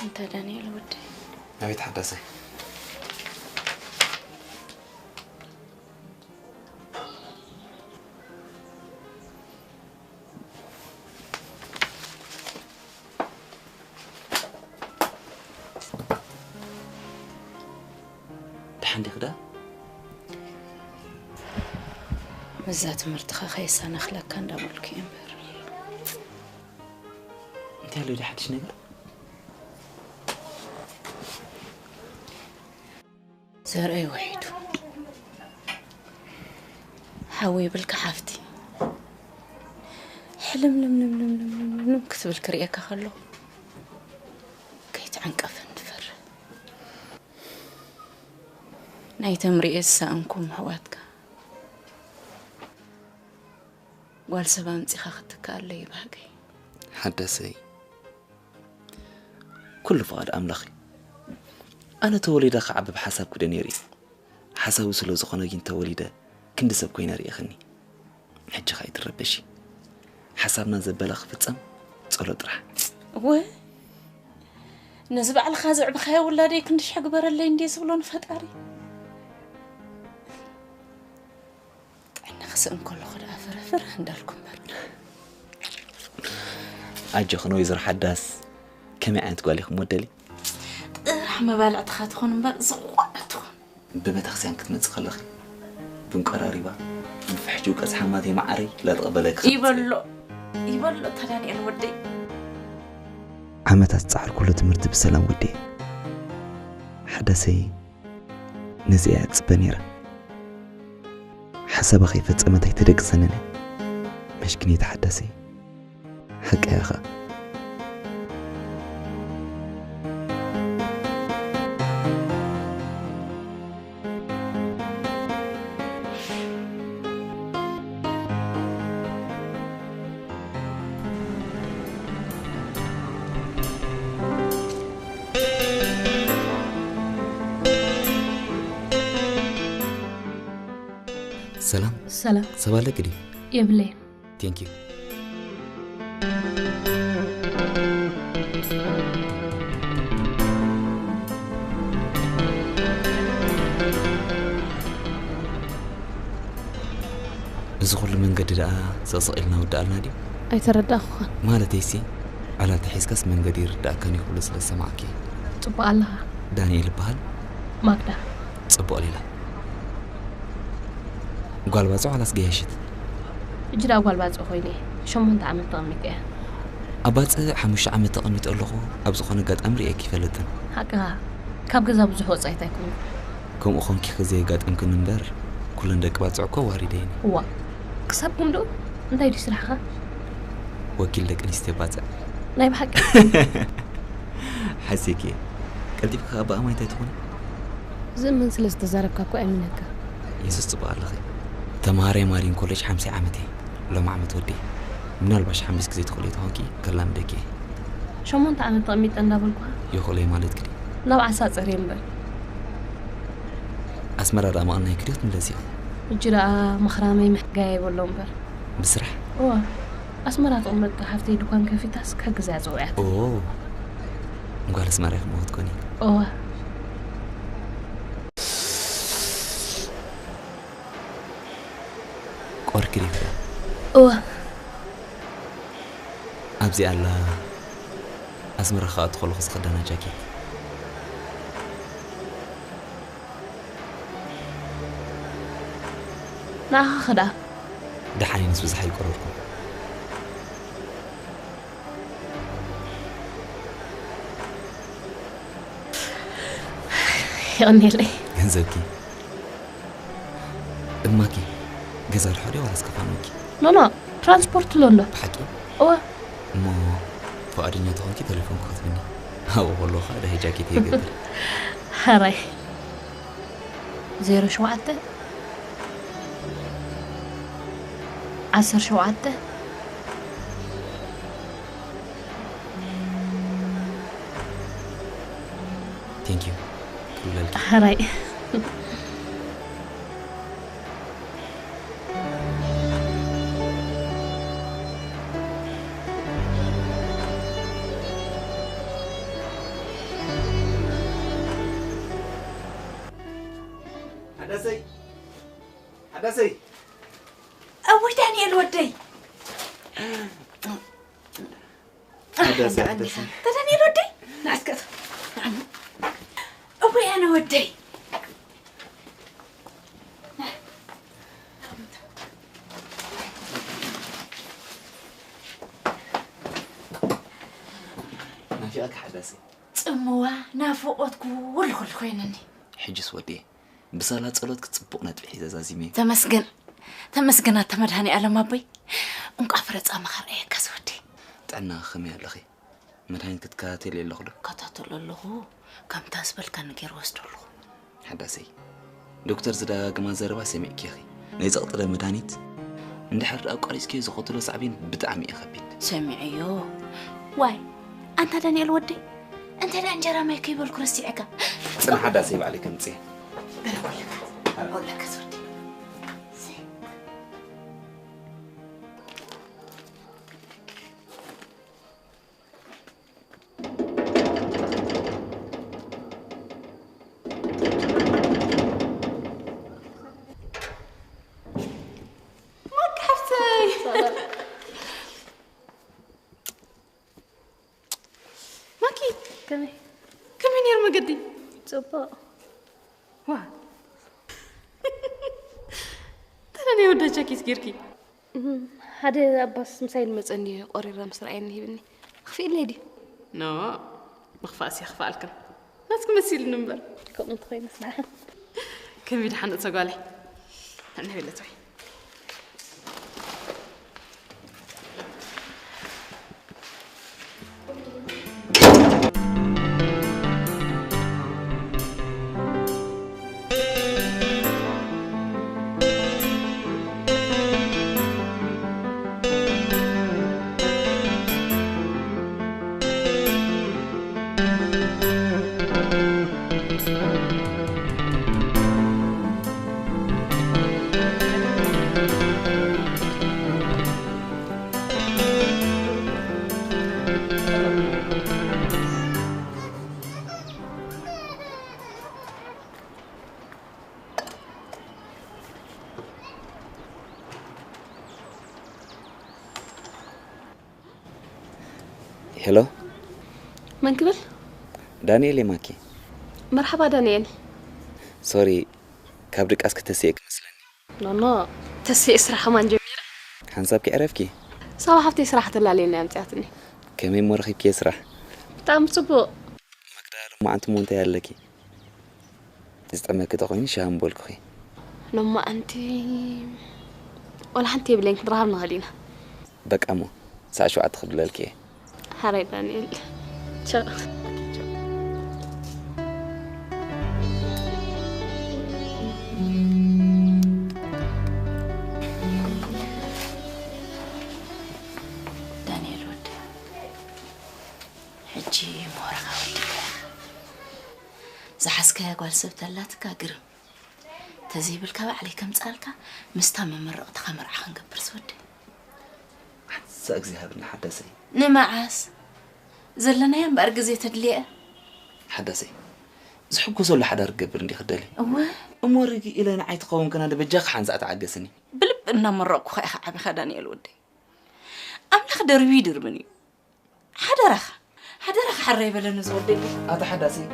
እንተ ዳንኤል ወደይ። ኣቤት ሓዳሰይ። ደሓን ዲኺ ዳ? ምስዛ ትምህርትኻ ከየሰናኽለካ እንዳበልኩ እየ እምበር። እንታይ ኣሎ ዶ ሓድሽ ነገር? ዘርእይ ውሒዱ ሓዊ ይብልካ ሓፍቲ። ሕልምልምልምልምልምልም ክትብል ክርእየካ ከለኹ ከይትዕንቀፈኒ ትፈርህ። ናይ ተምሪኤ ዝሰኣንኩም ኣሕዋትካ ጓል ሰብ ኣምጺኻ ክትከኣለይ ባህገይ። ሓዳሰይ፣ ኩሉ ፍቓድ ኣምላኽ እዩ። ኣነ ተወሊደ ክዓቢ ብሓሳብ ክደ ነይሩ እዩ። ሓሳዊ ስለ ዝኾነ ግን ተወሊደ ክንዲ ሰብ ኮይነ ርኢኽኒ። ሕጂ ኸኣ ኣይትረበሺ። ሓሳብና ዘበለ ክፍጸም ጸሎ ጥራሕ። እወ፣ ነዚ ባዕልኻ ዘዕብኻዮ ውላደይ ክንዲ ሽሕ ግበረለይ እንድየ ዝብሎ ንፈጣሪ። ጥዕና ክስእን ከለኹ ደኣ ፍርፍር እንዳልኩ እምበር። ኣጆኽን ወይዘሮ ሓዳስ፣ ከመይ ዓይነት ጓል ኢኹም ወደሊ? ጥራሕ መባልዕትኻ ትኹን እምበር ዝኾነ ትኹን። ብቤተክርስትያን ክትመጽእ ከለኺ ብንቆራሪባ ንፍሕጂ ውቀጽ ሓማተይ መዓረይ ኢላ ተቐበለኪ ይበሎ ይበሎ እታ ዳንኤል ወደይ። ዓመታት ዝጸዓርኩሉ ትምህርቲ ብሰላም ወዲኤ። ሓዳሰይ ነዚ እያ እጽበ ነይረ። ሓሳባ ከይፈጸመት ኣይተደቅሰንን እያ። መስኪነይቲ ሓዳሰይ። ሓቂ እያ ኸኣ። ሰላም። ሰላም። ሰብ ኣለኪ ድዩ? የብለይን። Thank you። እዚ ኩሉ መንገዲ ደኣ ስቕስቕ ኢልና ውዳእልና ድዩ? ኣይተረዳእኹኻን። ማለተይሲ፣ ዕላል ተሒዝካስ መንገዲ ይርዳእካን እዩ ክብሉ ስለ ዝሰማዕኪ። ጽቡቕ ኣለኻ። ዳንኤል ይበሃል። ማግዳ። ጽቡቕ ሌላ። ጓል ባጽዕ ዋላስ ገያሽት? ሕጂ ደኣ ጓል ባጽዕ ኮይነ እየ። ሸሞንተ ዓመት ተቐሚጠ እየ። ኣብ ባጽዕ ሓሙሽተ ዓመት ተቐሚጠ ኣለኹ። ኣብ ዝኾነ ኣጋጣሚ ርእየኪ ኣይፈልጥን። ሓቅኻ። ካብ ገዛ ብዙሕ ወጻኢት ኣይኮንኩን። ከምኡ ኾንኪ ከዘየጋጠምክኒ እምበር፣ ኩለን ደቂ ባጽዕ እኮ ኣዋሪደየን እየ። እዋ። ክሳብ ክንድኡ? እንታይ ድዩ ስራሕኻ? ወኪል ደቂ ኣንስትዮ ባጽዕ። ናይ ብሓቂ? ሓሲኪ። ቀልጢፍካ ካብ ኣእማን እንታይ ትኾኒ? ዝእመን ስለ ዝተዛረብካ እኮ ኣሚነካ። የሱስ ጽቡቕ ኣለኺ። ተማሃራይ ማሪን ኮሌጅ ሓምሳይ ዓመት እየ። ሎም ዓመት ወዲ። ምናልባሽ ሓሚስ ግዜ ትኽእሊ ተኾንኪ ከላምደኪ እየ። ሸሞንተ ዓመት ተቐሚጠ እንዳበልኩኻ። ይኽእሎ እየ ማለትኪ ድዩ? ናብ ዓሳ ጸርየ እምበር። ኣስመራ ደኣ መቐናይ ክድዮ ትምለስ ኢኺ? ሕጂ ደኣ ምኽራመይ ምሕጋይ ኣይበሎ እምበር። ብስራሕ? እዋ። ኣስመራ ትቕመጥ ሓፍተይ ድኳን ከፊታስ ክሕግዛ እያ ጸዊዓትኒ። ኦ። ጓል ኣስመራ ኢኺ ማለት ኮኒ? እዋ። ቆርኪ ዲኺ? እዋ። ኣብዚ ኣላ ኣስመራ ክኣቱ ከለኹ ዝኽደና ጃኬት። ንዓኻ ኸ ደኣ? ደሓን እየ፣ ምስ ብዙሕ ኣይቆረርኩን። የቐንየለይ። ገንዘብኪ እማኪ ገዛ ርሑቕ ድዩ ዋላስ ከፋንወኪ? ኖኖ፣ ትራንስፖርት ኣሎ እንዶ። ብሓቂ? እወ። እሞ ፍቓደኛ ተኾንኪ ተሌፎን ክኸትብኒ። ኣብኡ ከለኹ ከዓ ደሃይ ጃኬት ይገብር። ሕራይ። ዜሮ ሸውዓተ፣ ዓሰርተ ሸውዓተ፣ Thank you ክብለልኪ። ሕራይ። ሓዳሰይ፣ ሓዳሰይ። እውይ ዳንኤል ወደይ። ሓዳሰይ፣ ሓዳሰይ። ኣንተ ዳንኤል ወደይ። ናስከት። እውይ ኣነ ወደይ። ናፊቐካ ሓዳሰይ። ጽምዋ ናፍቖት ኩሉ ኩሉ ኮይነኒ። ሕጅስ ወድየ፣ ብሳላ ጸሎት ክጽቡቕ ነጥቢ ሒዘ ዛዚመ። ተመስገን፣ ተመስገን ኣታ መድሃኔ ዓለም ኣቦይ። እንቋዕ ፍረ ጻማኻ ረኣየካ ዝወዲ። ጥዕና ከመይ ኣለኺ? መድሃኒት ክትከታተሊ ኣለኹ ዶ? እከታተሎ ኣለኹ። ከምታ ዝበልካኒ ገይረ ወስዶ ኣለኹ። ሓዳሰይ፣ ዶክተር ዝደጋግማ ዘረባ ሰሚዕኪ ኢኺ። ናይ ጸቕጢ ደም መድሃኒት እንድሕር ኣቋሪጽክዮ ዝቐትሎ ሳዕቤን ብጣዕሚ እዩ ከቢድ። ሰሚዐዮ። ዋይ፣ ኣንታ ዳንኤል ወደይ፣ እንተ ደኣ እንጀራ ማይ ከይበልኩ ረሲዐካ። ጽንሕ ሓዳሰይ፣ ባዕለይ ከምጽእ። በለ ወለካ፣ ወለካ ዝወዲ። ማኪ ሓፍተይ። ማኪ። ከመይ? ከመይ ነይሩ መገዲ? ጽቡቕ። ዋ። ተለ ናይ ወዳ ጃኬት ጌርኪ? እም፣ ሓደ ኣባስ ምሳይ ልመጸኒ ቆሪራ ምስ ረኣየኒ ሂብኒ። ክፍኢለይ ድዩ? ኖ፣ ምኽፋእስ የኽፍኣልክን። ናትኪ መሲልኒ እምበር። ከምኡ እንተኾይኑ ስራሕ። ከመይ ደሓን እቶ ጓለይ? ንዕና ቤለት ወይ? ሄሎ። መን ክብል? ዳንኤል እየ ማኪ። መርሓባ ዳንኤል። ሶሪ፣ ካብ ድቃስ ክተስኤ ክመስለኒ። ኖ፣ ኖ፣ ተስኤ ስራሕ ከማን ጀሚረ። ሓንሳብ ከይዕረፍኪ? ሳባ ሓፍተይ ስራሕ ተላልየና እያ ኣምፅኣትኒ። ከመይ እሞ ረኺብኪ ስራሕ? ብጣዕሚ ፅቡቕ። ማግዳ፣ ሎማዓንቲ እሞ እንታይ ኣለኪ? ዝጠመኪ ተኾይኑ ሻሂ ምበልኩኺ። ሎማዓንቲ ወላ ሓንቲ የብለይን፣ ክንራኸብ ንኽእል ኢና። በቃ እሞ፣ ሰዓት ሸውዓተ ክብለልኪ እየ። ሓራይ ዳንኤል። ቻው። ዳንኤል ወደይ፣ ሕጂ ሞራኻ ወዲእካ ኢኻ። ዝሓዝካያ ጓል ሰብ ተላትካ ግርም። ተዘይብልካ ባዕለይ ከምጻልካ ምስታ መመረቕትኻ መርዓ ክንገብር ዝወደይ። ሓንሳ እግዚኣብሔር ንሓዳሰይ። ንመዓስ? ዘለናያ እምበኣር ግዜ ተድልየ። ሓዳሰይ፣ ዝሕጎሰሉ ሓዳር ክገብር እንዲ ክደሊ። እወ። እሞ ርግእ ኢለ ንዓይ ትኸውን ከና ዶ በጃኻ ሓንሳእ ተዓገስኒ። ብልቢ እናመረቕኩኻ ኢኻ ዓቢኻ ዳንኤል ወደይ። ኣምላኽ ደርቢ ይድርብን እዩ። ሓደራኻ፣ ሓደራኻ ሕራይ በለኒ ዝወደይ። ኣታ ሓዳሰይ።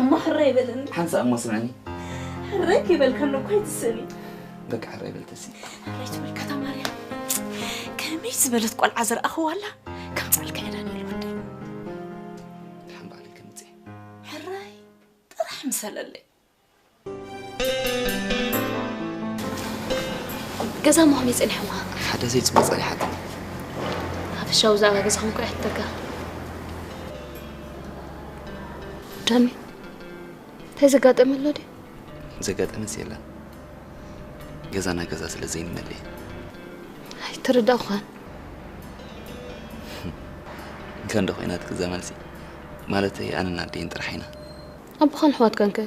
እሞ ሕራይ በለኒ። ሓንሳእ እሞ ስምዕኒ። ሕራይ ከይበልካኒ እኮ ኣይትስእኒ። በቃ ሕራይ በል ተሲ። ሕራይ ትበልካ እታ ማርያም። ከመይ ዝበለት ቆልዓ ዝረኣኽዋ ኣላ? ከምጻልካ እያ ዳንኤል ወደይ። ሓምባዕለይ ከምጽእ። ሕራይ ጥራሕ ምሰለለይ። ገዛ እሞ ከመይ ጸኒሕዋ? ሓዳሰይ ጽቡቕ ጸኒሓትኒ። ሓፈሻዊ ብዛዕባ ገዛኹም እኮ እያ ሕተካ። ዳኒ፣ እንታይ ዘጋጠመ ኣሎ ድዩ? ዘጋጠመስ የለን። ገዛና ገዛ ስለ ዘይንመልእ። ኣይተረዳእኩኻን። እንከ እንዶ ኮይና ትግዛ መልሲ። ማለተይ ኣነን ኣዴን ጥራሕ ኢና። ኣቦኻን ኣሕዋትካን ከ?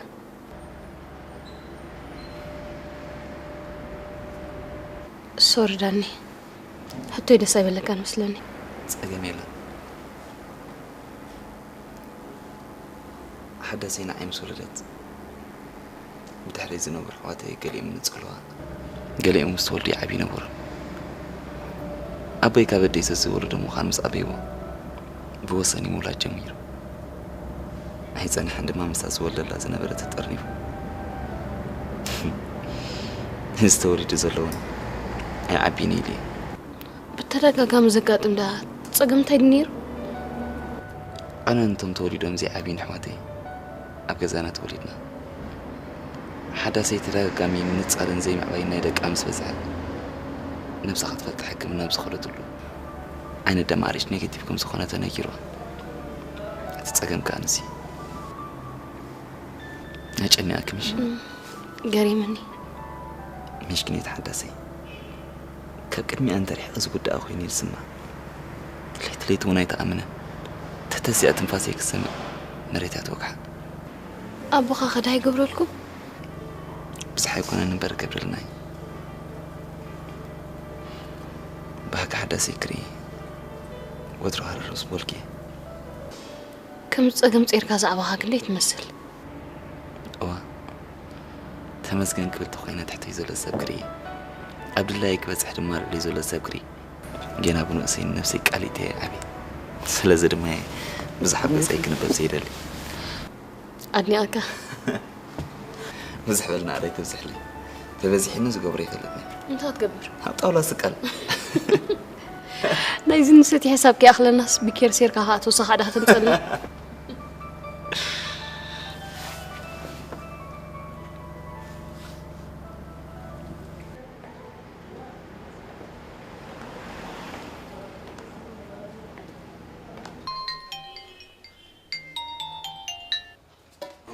ሶሪ ዳኒ፣ ሕቶይ ደስ ኣይበለካን መስለኒ። ጸገም የለን። ሓዳሰይ ንዓይ ምስ ወለደት ብድሕረይ ዝነብሩ ኣሕዋተይ ገሊኦም ንጸልዋ፣ ገሊኦም ምስ ተወልዱ ይዓብዩ ነበሩ። ኣቦይ ካብ ኣደይ ዝተወለደ ምዃኑ ምስ ኣበይዎ ብወሰን እዩ ምውላድ ጀሚሩ። ኣይጸንሐን ድማ ምስታ ዝወልደላ ዝነበረት ተጠርኒፉ። እዚ ተወሊዱ ዘሎ እውን ኣይዓብይን ኢሉ እዩ። ብተደጋጋሚ ዘጋጥም ደኣ ጸገም እንታይ ድዩ ነይሩ? ኣነ ነቶም ተወሊዶም ዘይዓብዩን ኣሕዋተይ ኣብ ገዛና ተወሊድና። ሓዳሰይ ተደጋጋሚ ምንጻልን ዘይምዕባይን ናይ ደቃ ምስ በዝሐ፣ ነብሳ ክትፈልጥ ሕክምና ኣብ ዝኸደትሉ፣ ዓይኒ ደም ኣር ኤች ኔጌቲቭ ከም ዝኾነ ተነጊርዋ። እቲ ጸገም ከኣ ንሲ ኣጨኒቓኪ ምሽ? እም፣ ገሪምኒ። ምሽ ግን ሓዳሰይ፣ ካብ ቅድሚኣ እንተርሒቐ ዝጉዳኣ ኮይኑ እዩ ዝስምዓ። ለይቲ ለይቲ እውን ኣይትኣምንን። ተተሲኣ ትንፋሰይ ክትሰምዕ መሬት እያ ትወግሓ። ኣቦኻ ከ ዳኣ ይገብረልኩም? ብዙሕ ኣይኮነን እምበር ገብረልና እዩ። ባህጊ ሓዳሰይ ክርኢ ወትሩ ሃረር ምስ በልኩ እየ። ከም ጸገም ጸይርካ ዝዓበኻ ክንደይ ትመስል? እዋ፣ ተመስገን ክብል ተኾይነ ትሕተይ ዘሎ ሰብ ክርኢ፣ ኣብ ድላየይ ክበጽሕ ድማ ልዕለይ ዘሎ ሰብ ክርኢ፣ ጌና ብንኡሰይ ንነብሰይ ቃሊተ እየ ዓብየ። ስለዚ ድማ እየ ብዝሓጎሰይ ክንበብ ዘይደሊ። ኣድኒቐካ። ብዙሕ በልና ኣደይ ትብዝሕለይ። ተበዚሒኒ ዝገብሮ ይፈልጥኒ። እንታይ ትገብር? ኣብ ጣውላ ስቀል። ናይዚ ንሰቲ ሕሳብ ከይኣኽለናስ ብኬር ሴርካ ከኣ ተወሳኺ ዕዳ ከተምጸልና።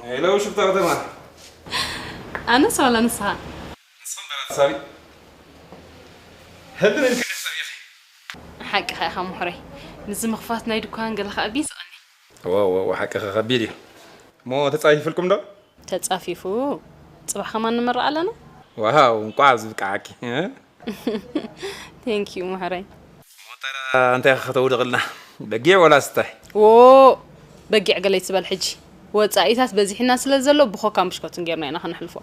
ሄሎ ሽፍታ ከተማ። ኣነስ ዋላ ንስኻ? ንስኺ እምበር ኣቲ ሳቢ። ህድን ኢልኪ ዶ ሰብ ኢኺ? ሓቅኻ ኢኻ ምሕረይ። ንዚ ምኽፋት ናይ ድኳን ገለ ከኣ ቢስቐኒ። እወ፣ እወ፣ እወ፣ ሓቅኺ ከቢድ እዩ። እሞ ተጻፊፍልኩም ዶ? ተጻፊፉ። ጽባሕ ከማን ንመርቕ ኣለና። ዋው፣ እንቋዕ ኣብዚ ብቅዓኪ። እ? Thank you ምሕረይ። እሞ እንታይ ደኣ፣ እንታይ ኢኺ ከተውድቕልና? በጊዕ ወላስ እንታይ? ዎ፣ በጊዕ ገለ ኣይትበል ሕጂ። ወጻኢታት በዚሕና ስለ ዘሎ ብኮካን ብሽኮትን ጌርና ኢና ከነሕልፎ።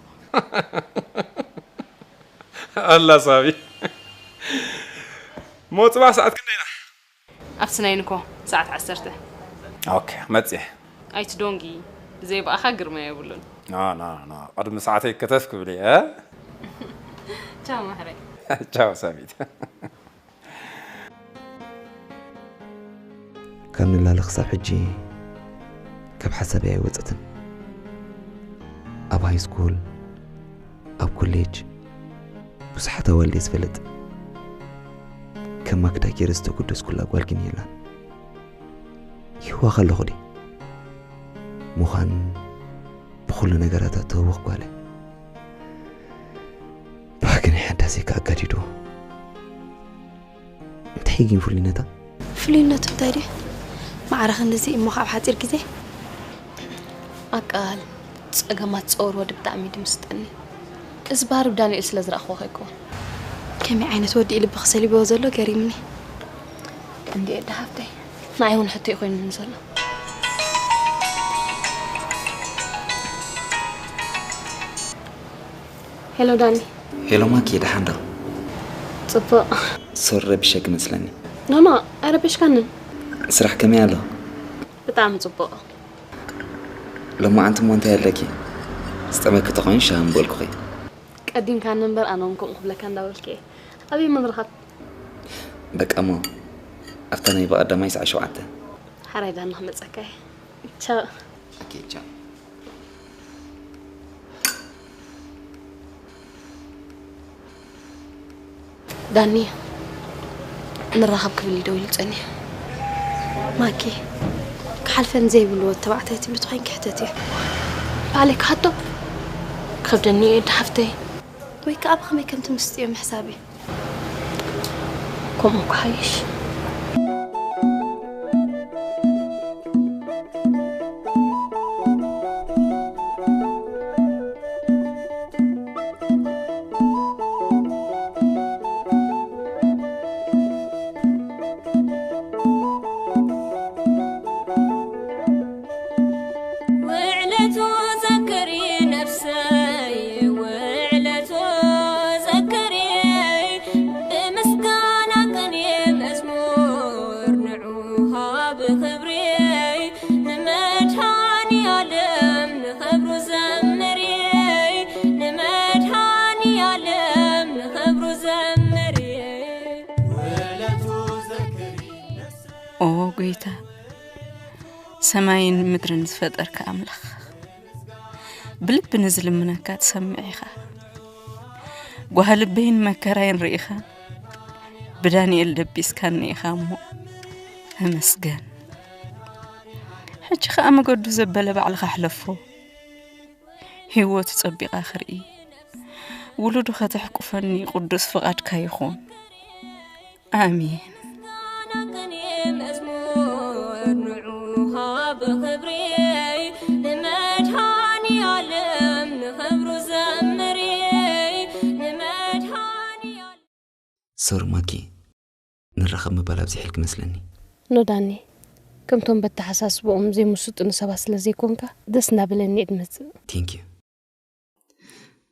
ኣላ ሳቢ። እሞ ጽባሕ ሰዓት ክንደይ ኢና? ኣብቲ ናይ ንኮ ሰዓት ዓሰርተ። ኦኬ፣ መጽየ። ኣይትዶንጊ፣ ብዘይ ብኣኻ ግርማ የብሉን። ኖ፣ ኖ፣ ኖ፣ ቅድሚ ሰዓተይ ከተፍ ክብል እየ። ቻው ማሕረይ። ቻው ሳሚት። ካብ ንላለ ክሳብ ሕጂ ካብ ሓሳበይ ኣይወጸትን። ኣብ ሃይ ስኩል፣ ኣብ ኮሌጅ ብዙሓት ኣዋልድ እየ ዝፈልጥ። ከም ማክዳ ገይረ ዝተጎደስኩላ ጓል ግን የላን። ይህዋኽ ኣለኹ ድየ? ምዃን ብኹሉ ነገራታ ትህውኽ ጓል እያ። ብሃገ ናይ ሓዳሰይ ከኣ ኣጋዲድዎ። እንታይ ግን ፍሉይነታ? ፍሉይነቱ እንታይ ድዩ? ማዕረ ክንድዚ እሞ ካብ ሓጺር ግዜ? ኣቃል ጸገማት ዝጸወር ወዲ ብጣዕሚ ድምስጠኒ። እዚ ባህሪ ብዳንኤል ስለ ዝረኣኽዎ ከይኮን። ከመይ ዓይነት ወዲ እዩ ልብኺ ሰሊብዎ ዘሎ ገሪምኒ። እንድየ ኣደ ሃፍተይ፣ ንዓይ እውን ሕቶ እዩ ኮይኑኒ ዘሎ። ሄሎ ዳኒ። ሄሎ ማኪ፣ ደሓን ዶ? ጽቡቕ። ሶሪ ረቢሸኪ መስለኒ። ኖ፣ ኖ፣ ኣይረበሽካንን። ስራሕ ከመይ ኣሎ? ብጣዕሚ ጽቡቕ። ሎማዓንቲ እሞ እንታይ ኣለኪ? ዝጠመኪ ተኾይኑ ሻሂ ምበልኩኺ። ቀዲምካኒ እምበር ኣነ እውን ከምኡ ክብለካ እንዳበልኩ እየ። ኣበይ እሞ ንራኸብ? በቃ እሞ ኣብታ ናይ ብቐዳማይ ሰዓት ሸውዓተ። ሓራይ ዳኒ ክመጸካ እየ። ቻው። ኦኬ፣ ቻው። ዳኒ፣ ንራኸብ ክብል እዩ ደዊሉ ጸኒሑ። ማኪ፣ ክሓልፈኒ ዘይብሉ ወዲ ተባዕታይ ትብሊ ተኾይንኪ ሕተትዮ። ባዕለይ ክሓቶ? ክኸብደኒ እዩ፣ ወዲ ሓፍተይ። ወይ ከኣ ብኸመይ ከም ትምስጥዮ ምሕሳብ እዩ። ከምኡ ክሓይሽ። ውዕለቱ ዘክሪ ነፍሰይ። ብኽብሪ ንመድኃኔ ዓለም ንኽብሩ ዘምሪ፣ ንመድኃኔ ዓለም ንኽብሩ ዘምሪ። ኦ ጎይታ፣ ሰማይን ምድርን ዝፈጠርካ ኣምላኽ፣ ብልቢ ንዝልምነካ ትሰምዕ ኢኻ። ጓህ ልበይን መከራይን ርኢኻ፣ ብዳንኤል ደቢስካኒ ኢኻ እሞ ተመስገን። ሕጂ ኸኣ መገዱ ዘበለ ባዕልኻ ሕለፎ። ህይወቱ ጸቢቓ ክርኢ፣ ውሉዱ ከተሕቁፈኒ ቅዱስ ፍቓድካ ይኹን። ኣሜን። ምስጋና ቅኔ መዝሙር ንዑ ብኽብሪ ንመድኃኔ ዓለም ንኽብሩ ዘምሪ፣ ንመድኃኔ ዓለም። ሶሪ ማኪ፣ ንራኸብ ምባል ኣብዚሕልኪ መስለኒ። ኖ ዳኒ፣ ከምቶም በተሓሳስብኦም ዘይምስጡኒ ሰባት ስለ ዘይኮንካ ደስ እናበለኒ እየ ድመጽእ። ቴንክ ዩ።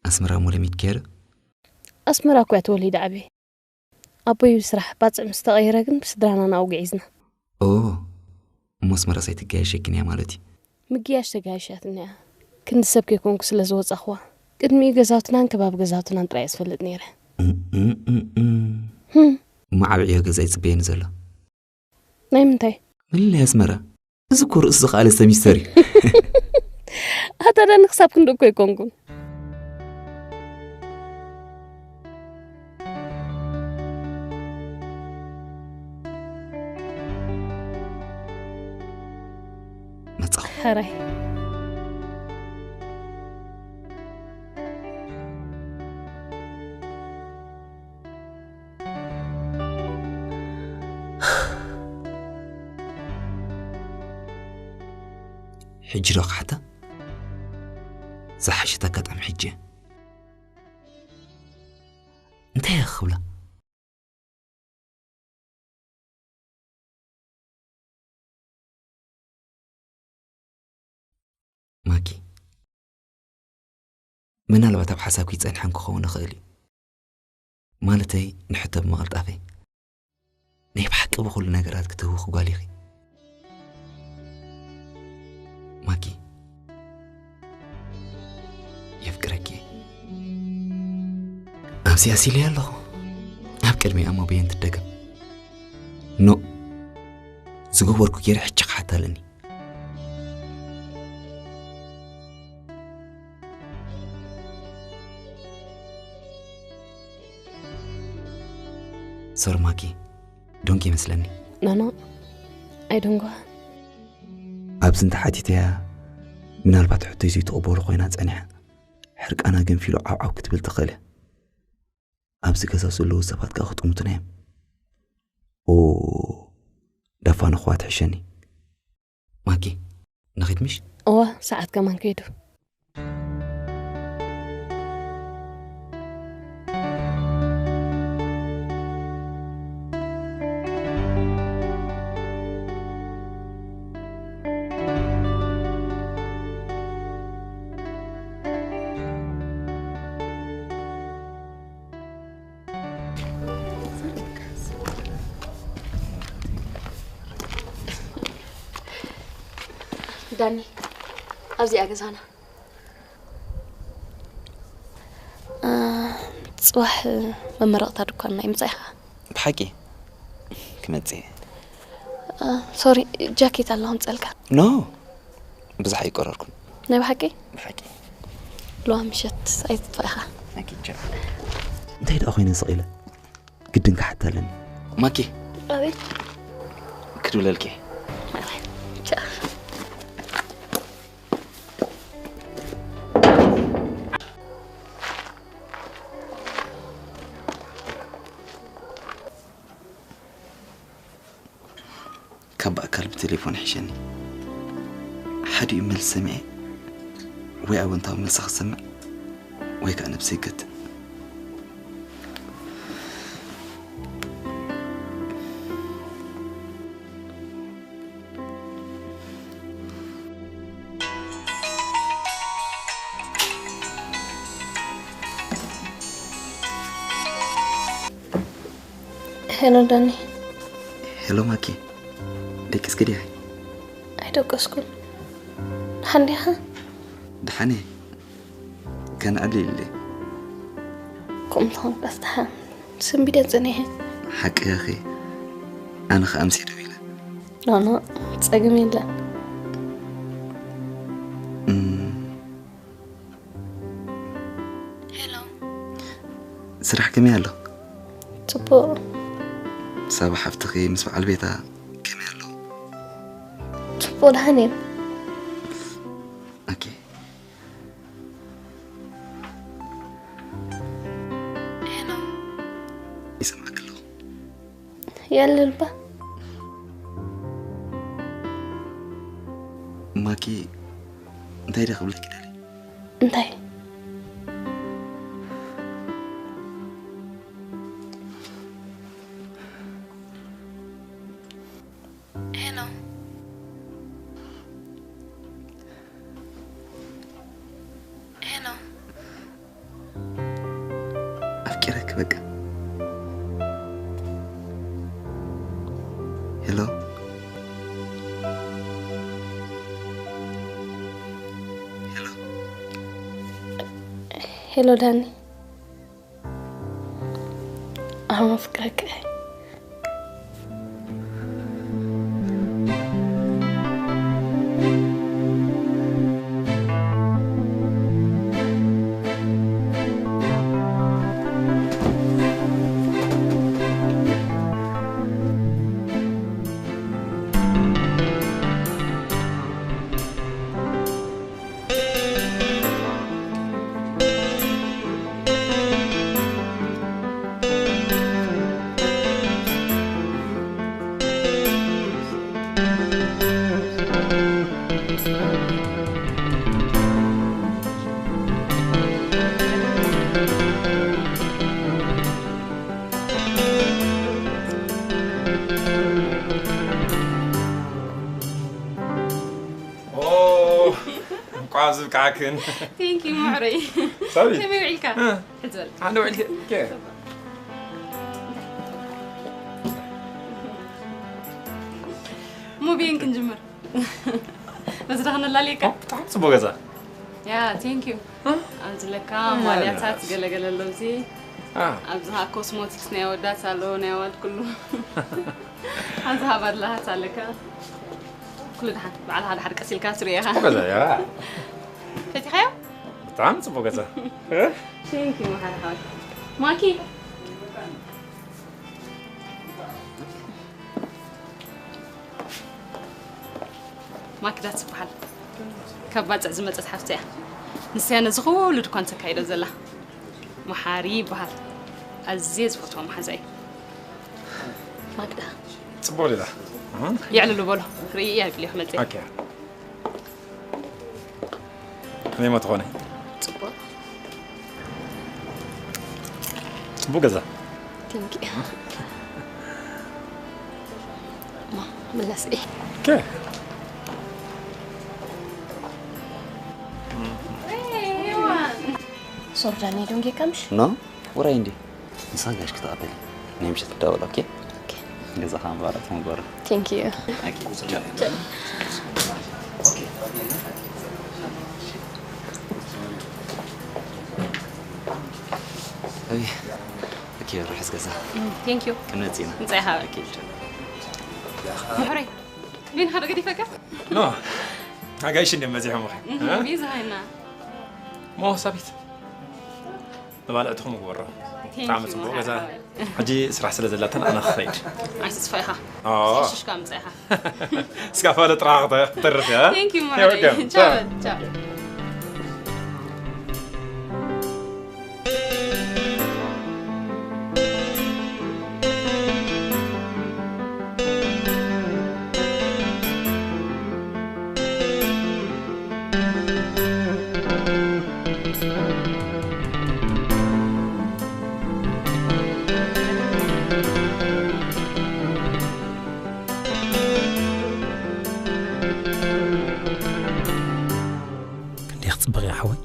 ኣስመራ እሞ ለሚድኪ ዶ? ኣስመራ እኮ እያ ተወሊደ ዓብየ። ኣቦይ ብስራሕ ባጽዕ ምስ ተቐየረ ግን ብስድራና ናብኡ ግዒዝና። ኦ፣ እሞ ኣስመራስ ኣይትጋየሸክን እያ ማለት እዩ። ምግያሽ ተጋይሻትኒ እያ። ክንዲ ሰብ ከይኮንኩ ስለ ዝወጻኹዋ፣ ቅድሚኡ ገዛውትናን ከባቢ ገዛውትናን ጥራይ እየ ዝፈልጥ ነይረ። እም፣ እም፣ እም፣ እም። እሞ ዓቢ ዕዮ ገዛ ይጽበየኒ ዘሎ። ናይ ምንታይ? ምልላይ ኣስመራ፣ እዚ እኮ ርእሱ ዝኸኣለ ሰሚስተር እዩ። ኣታ ዳኒ ክሳብ ክንዲ እኮ ኣይኮንኩን። መጻኹ። ሕራይ። ሕጂ ዶ ክሓታ? ዝሓሸት ኣጋጣሚ ሕጂ እያ። እንታይ እየ ክብላ? ማኪ፣ ምናልባት ኣብ ሓሳብኪ ይጸንሐን ክኸውን ይኽእል እዩ። ማለተይ፣ ንሕቶ ብምቕልጣፈይ፣ ናይ ብሓቂ ብኹሉ ነገራት ክትህውኺ ጓል ኢኺ። ማኪ፣ የፍቅረኪ። ኣብዚ ኣሲለያ ኣለኹ። ኣብ ቅድሚኣ እሞ በየን ትደገም? ኖ፣ ዝገበርኩ ገይረ ሕጂ ክሓታ ኣለኒ። ሶሪ ማኪ፣ ዶንኪ ይመስለኒ። ኖኖ፣ ኣይደንጓ። ኣብዚ እንተሓቲተያ፣ ምናልባት ሕቶይ ዘይትቕበሎ ኮይና ጸኒሓ፣ ሕርቃና ገንፊሉ ዓውዓው ክትብል ትኽእል እያ። ኣብዚ ገዛ ዘለዉ ሰባት ከኣ ክጥምቱና እዮም። ኦ፣ ዳፋ ንኽዋ ትሕሸኒ። ማኪ፣ ንኺድ ምሽ? እዋ፣ ሰዓት ከማን ከይዱ። ዳኒ፣ ኣብዚኣ ገዛና። እ፣ ጽባሕ መመረቕታ ድኳንና እዩ፣ ምጻእ ኢኻ? ብሓቂ? ክመጽእ እየ። እ፣ ሶሪ፣ ጃኬት ኣሎ ከምጸልካ። ኖ፣ ብዙሕ ኣይቆረርኩን። ናይ ብሓቂ? ብሓቂ። ሎዋ ምሸት ኣይትጥፋእ ኢኻ። ኣኪቻ። እንታይ ደኣ ኮይነ ስቕ ኢለ? ግድን ክሓታ ኣለኒ። ማኪ። ኣቤት። ክድውለልኪ። ቻው። ካብ ኣካል ብቴሌፎን ይሕሸኒ። ሓዲኡ መልሲ ሰሚዐ ወይ ኣወንታዊ መልሲ ክሰምዕ ወይ ከዓ ነብሰይ ይገትእ። ሄሎ ዳኒ። ሄሎ ማኪ። ደቂስኪ ዲኺ? ኣይደቀስኩን። ደሓን ዲኻ? ደሓን እየ። ከነዕሊ ኢለ። ከምኡ ተኾንካስ ደሓን። ሰንቢደ ጸኒሐ። ሓቂ ኢኺ። ኣነ ኸኣ ኣምስየ ደዊለ። ኖ፣ ኖ፣ ጸገም የለን። እም። ሄሎ። ስራሕ ከመይ ኣሎ? ጽቡቕ። ሳባ ሓፍትኺ ምስ በዓል ቤታ ከመይ ኣሎ? ጽቡቕ፣ ደሓን እዮም። ኦኬ። ሄሎ። ይሰምዓኪ ኣለኹ። የለልባ። ማኪ፣ እንታይ ድየ ክብለኪ ደልየ? እንታይ? ሄሎ። ሄሎ። ኣፍቂረኪ በቃ። ሄሎ። ሄሎ። ሄሎ ዳኒ። ኣነ ኣፍቅረኪ እየ። ኦ፣ እንኳዕ ዝብቃዕክን። Thank you፣ ምዕሩይ። ሳቢ። ከመይ ውዒልካ? እ። ሕዚ በል። ሓደ ውዒልኪ? ኦኬ። ሙቪን ክንጅምር። በዚ ዶ ክነላልየካ? ኦ፣ ብጣዕሚ ጽቡቕ ገዛ። ያ፣ thank you። እ? ኣብዚ ለካ እ፣ ማልያታት እ። ገለገለ ኣሎ፣ እዚ። እ። ኣብዚ ኸኣ ኮስሞቲክስ ናይ ኣወዳት ኣሎ፣ ናይ ኣዋልድ ኩሉ። ኣብዚ ኸኣ ባድላታት ኣለካ። ኩሉ ደሓን፣ በዓልኻ ደሓር ቀስ ኢልካ ትሪኦ ኢኻ። ጽቡቕ ገዛ፣ ያ። ፈቲኻዮ? ብጣዕሚ ጽቡቕ ገዛ። እ? Thank you፣ መሓሪ ሓወይ። ማኪ። ማክዳ ትበሃል። ካብ ባጽዕ ዝመጸት ሓፍቲ እያ። ንሳ እያ ነዚ ኩሉ ድኳን ተካይዶ ዘላ። መሓሪ ይበሃል። ኣዝየ ዝፈትዋ መሓዛ እዩ። ማክዳ። ጽቡቕ ሌላ። ኣሃ። የዕልሉ በሎ። ርእያ ይብል እዩ ክመጽእ። ኦኬ። ከመይ ትኾነ? ጽቡቕ። ጽቡቕ ገዛ። Thank you። ማ፣ ምለስ እየ። ኦኬ። ሶሪ ዳኒ፣ ዶንጌካ ምሽ? ኖ፣ ውራይ እንዲ። ንሳ ጋሽ ክትቐበል ናይ ምሸት ትደውል፣ ኦኬ? ኦኬ። ገዛኻ ምባረኽ፣ ተመጓረ። Thank you። ኦኬ። ኣይ፣ ኦኬ፣ ርሑስ ገዛ። Thank you። ክንመጽእ ኢና። ምጻእ ኢኻ። ኦኬ፣ ቻው። ምሕረይ፣ ቢንኻ ዶ ገዲፈካ? ኖ፣ ኣጋይሽ እንድዮም በዚሖም፣ ኦኬ። እህ፣ እ? ቢዚ ሃይና። ሞ ሳቢት። መባልዕትኹም ግበሮ። Thank you፣ ብጣዕሚ ጽቡቕ ገዛ። መሓሪ ሓወይ። ሕጂ ስራሕ ስለ ዘላትና ኣነ ክኸይድ። ኣይትጽፋ ኢኻ። ኦ። ሽሽካ ምጻ ኢኻ። እስካ ፋለ ጥራሕ ክተ-፣ ክትተርፍ እያ። Thank you፣ You're መሓሪ። welcome። ቻው፣ ቻው። ቻው። ክንደይ ክጽብቕ እያ ሓወይ።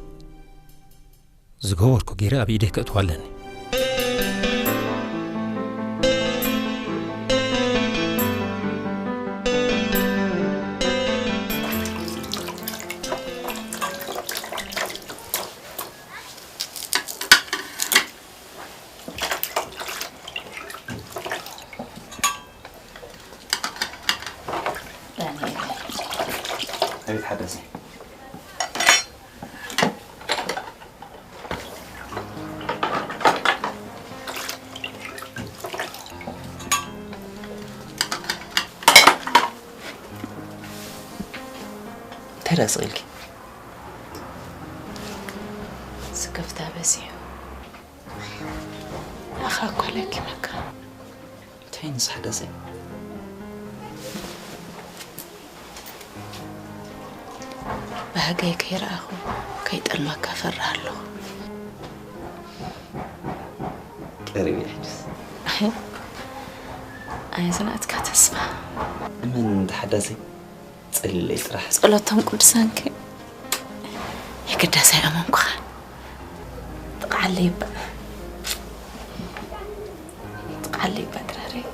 ዝገበርኩ ገይረ ኣብ ኢደይ ከእትዋ ኣለኒ። ኣቤት ሓዳሲ። እንታይ ደኣ ስቕ ኢልኪ? ስክፍታ በዚሑ። ኣኻ እኳ ለኪመካ። እንታይ ንስሓ ደሰ? ባህገይ ከይረኣኹ ከይጠልመካ ፈርህ ኣለኹ። ቀሪቡ እዩ ሕጅስ። ኣየ ዝናትካ ተስፋ። እመን እንተ ሓዳሰይ ጸልለይ ጥራሕ። ጸሎቶም ቅዱሳንከ የግዳስ ኣይኣመንኩኻን። ጥቕዓለይ እባ። ጥቕዓለይ እባ ድራረይ።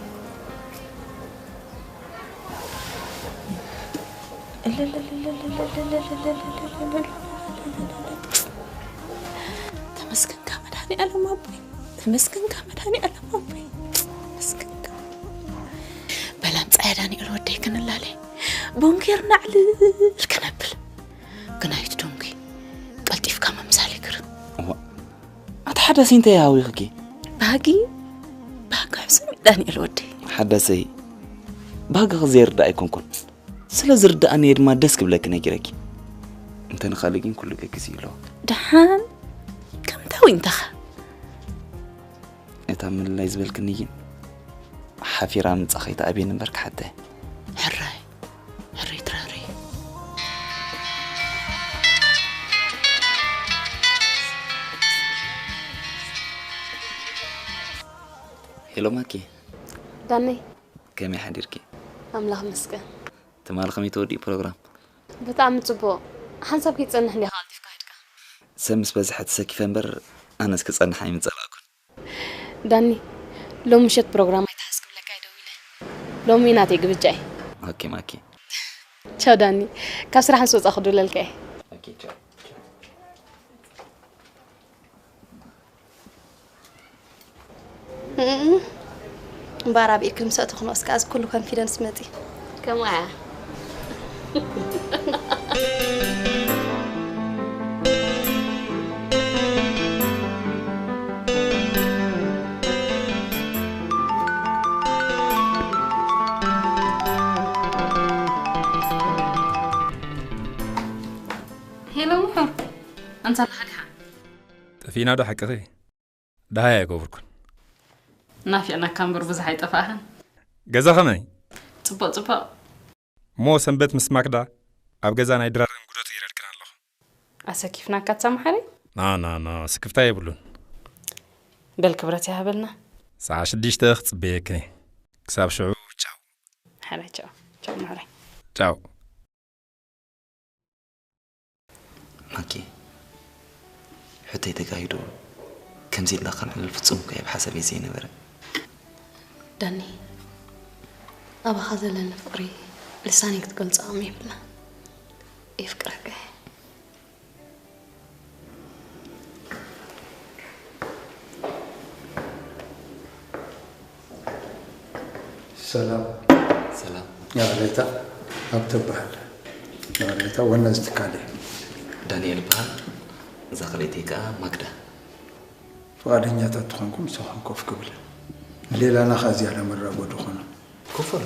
ተመስገንካ መድኃኔዓለም ኣቦይ፣ ተመስገንካ መድኃኔዓለም ኣቦይ፣ ተመስገንካ። በላም ጻያ ዳንኤል ወደይ ክንላለ ቦንጌር ናዕልል ክነብል ግናይት ዶንኪ ቀልጢፍካ ምምሳል ይግርም። እዋ፣ ኣቲ ሓዳሰይ እንታይ ሃዊኽኪ? ባህጊ፣ ባህጊ ሕሱም እዩ ዳንኤል ወደይ። ሓዳሰይ፣ ባህጊ ክዘይርዳእ ኣይኮንኩን። ስለ ዝርዳእኒ እየ ድማ ደስ ክብለኪ ነጊረኪ። እንተ ንኻሊ ግን ኩሉ ገግስ እዩ ኣለዎ። ደሓን ከምታዊ እንተኻ? እታ ምልላይ ዝበልክኒ ግን ሓፊራ ምጻ ከይትኣብየኒ እምበር ክሓተ። ሕራይ፣ ሕራይ ትራረይ። ሄሎ ማኪ። ዳነይ። ከመይ ሓዲርኪ? ኣምላኽ ይመስገን። ትማሊ ከመይ ተወዲኡ ፕሮግራም? ብጣዕሚ ጽቡቕ። ሓንሳብ ከይትጸንሕ እንዲኻ ቀልጢፍካ ሄድካ። ሰብ ምስ በዝሐ ተሰኪፈ እምበር ኣነስ ክጸንሕ ኣይምጸላእኩን። ዳኒ፣ ሎም ምሸት ፕሮግራም ኣይትሓዝ ክብለካ እየ ደዊለ። ሎሚ ናተይ ግብጃ እዩ። ኦኬ ማኪ። ቻው ዳኒ፣ ካብ ስራሕ ምስ ወጻእኩ ክድውለልካ እየ። ኦኬ፣ ቻው። እም፣ እምበኣር ኣብ ኢክል ምስ ኣተኹ ንስ ከኣ እዚ ኩሉ ኮንፊደንስ መጺ። ከምኡ እያ። ሄሎ ምሑር፣ ኣንታ ኣለኻ ድሓን? ጠፊእና ዶ ሓቅኺ? ደሃይ ኣይገብርኩን። ናፊቕናካ እምበር ብዙሕ ኣይጠፋእኻን። ገዛ ኸመይ? ጽቡቕ፣ ጽቡቕ። እሞ ሰንበት ምስ ማክዳ ኣብ ገዛ ናይ ድራር እንግዶ ትይረልክን ኣለኹ። ኣሰኪፍናካ እታ መሓሪ? ና፣ ና፣ ና፣ ስክፍታ የብሉን። በል ክብረት ይሃበልና። ሰዓት ሽዱሽተ ክጽበየክን እየ። ክሳብ ሽዑ፣ ቻው። ሓራይ ቻው። ቻው መሓሪ። ቻው። ማኪ፣ ሕቶይ ተጋሂዱ ከምዚ ኢልና ክንዕልል ፍጹም እኮ ኣብ ሓሳበይ ዘይነበረ። ዳኒ፣ ኣባኻ ዘለኒ ፍቕሪ ልሳነይ ክትገልጾ ዓቕሚ የብልና። የፍቅረካ እየ። ሰላም። ሰላም። ያብሬታ ኣብ ትበሃል። ያብሬታ ዋና እዚ ትካል እዩ። ዳንኤል ይበሃል። እዛ ካልኣይተይ ከኣ ማግዳ። ፍቓደኛታት ትኾንኩም ምሳኹም ኮፍ ክብል። ሌላና ኸኣ እዚኣ ለመራጎ ድኾኑ። ኮፍ በሉ።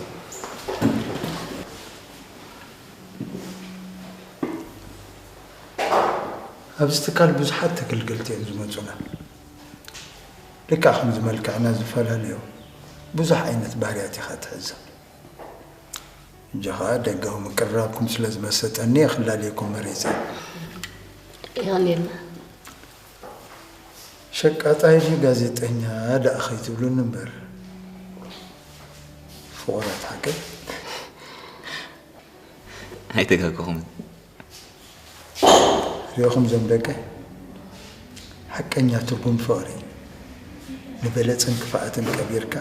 ኣብዚ ትካል ብዙሓት ተገልገልቲ እዮም ዝመጹና። ልክዕ ከምዚ መልክዕና ዝተፈላለዩ ብዙሕ ዓይነት ባህርያት ኢኻ ትዕዘብ። ሕጂ ኸኣ ደጋዊ ምቅርራብኩም ስለ ዝመሰጠኒ እየ ክላለየኩም መሪጸ። የቐንየልና። ሸቃጣይ ድዩ ጋዜጠኛ ደኣ ከይትብሉኒ እምበር። ፍቑራት ሓቀይ። ኣይተጋገኹምን። ሪኦኹም እዞም ደቀይ፣ ሓቀኛ ትርጉም ፍቕሪ ንበለጽን ክፍኣትን ቀቢርካ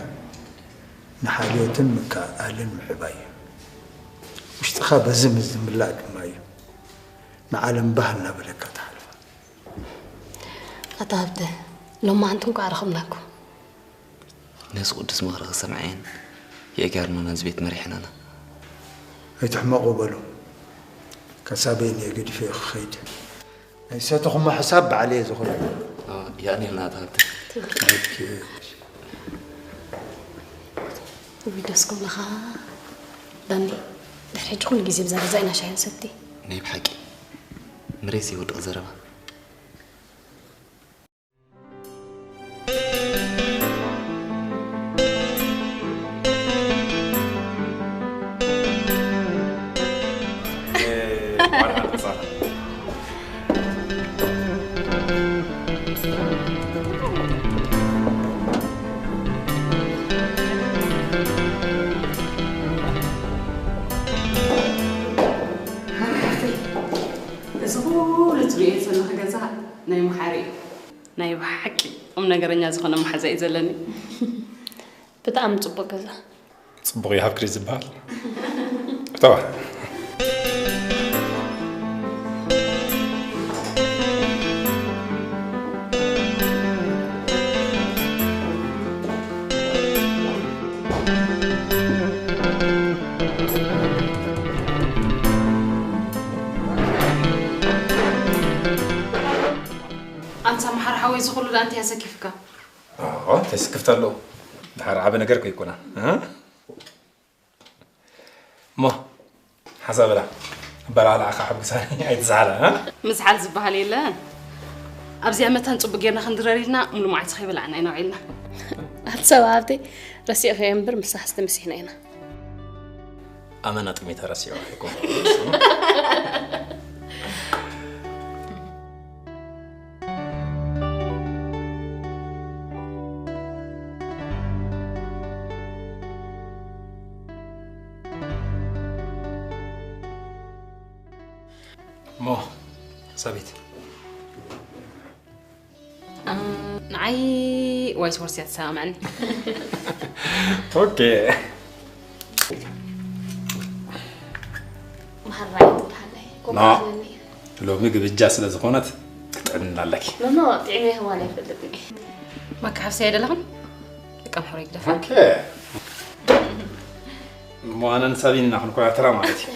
ንሓልዮትን ምክእኣልን ምዕባይ እዩ። ውሽጥኻ በዚ ምስ ዝምላእ ድማ እዩ ንዓለም ባህ እናበለካ ትሓልፋ። ኣታ ሃብተ፣ ሎማዓንቲ እንኳዕ ረኸብናኩም። ነዚ ቅዱስ ምኽሪ ክሰምዓየን የእጋርና ናዚ ቤት መሪሐናና። ኣይትሕመቑ በሉ። ከሳበይን እየ ገዲፈ ክኸይድ። ናይ ሰተኹሞ ሕሳብ ባዕለ እየ ዝኾነ። የቐንየልና ኣታ ሃብተ። ውይ ደስ ክብለኻ ዳኒ። ድሕሪ ሕጂ ኩሉ ግዜ ብዛ ገዛ ኢና ሻሂ ንሰቲ። ናይ ብሓቂ ምሬስ ይወድቕ ዘረባ። እዚ ኩሉ ትርእዮ ዘለኺ ገዛ ናይ መሓሪ እዩ። ናይ ብሓቂ ቁም ነገረኛ ዝኾነ መሓዛ እዩ ዘለኒ። ብጣዕሚ ጽቡቅ ገዛ። ጽቡቕ ይሃብክሪ ዝበሃል እተዋ። ኣንታ መሓር ሓወይ ዝኹሉ ዳ እንታይ ኣሰኪፍካ? ተስክፍት ኣለዎ። ድሓር ዓበ ነገር ከይኮና እሞ ሓሳብላ በላዕላ ኣኻ ሓብግሳኒ ኣይትዝሓላ። ምዝሓል ዝበሃል የለ። ኣብዚኣ መታን ጽቡቅ ጌርና ክንድረር ኢልና ሙሉ መዓልቲ ከይበላዕና ኢና ውዒልና። ኣቲ ሰብ ሃብተይ ረሲዕኸዮ እምበር ምሳኽስ ተመሲሕና ኢና። ኣመና ጥሜታ ረሲዑ ኣይኮን። እሞ ሳቢት ንዓይ ዋይት ሆርስ እያ ትሰማምዐኒ። ኦኬ። መሃራይ ትበሃለይ ና። ሎሚ ግብጃ ስለ ዝኾነት ክትጥዕንና ኣለኪ። ኖኖ ጥዕመ ይህዋን ኣይፈልጥን። ማካ ሓፍሰ ኣይደለኽን? ደቂ ኣምሓሮ ይግደፋ። ኦኬ። እሞ ኣነን ሳቢን ኢና ክንኮራተራ ማለት እዩ።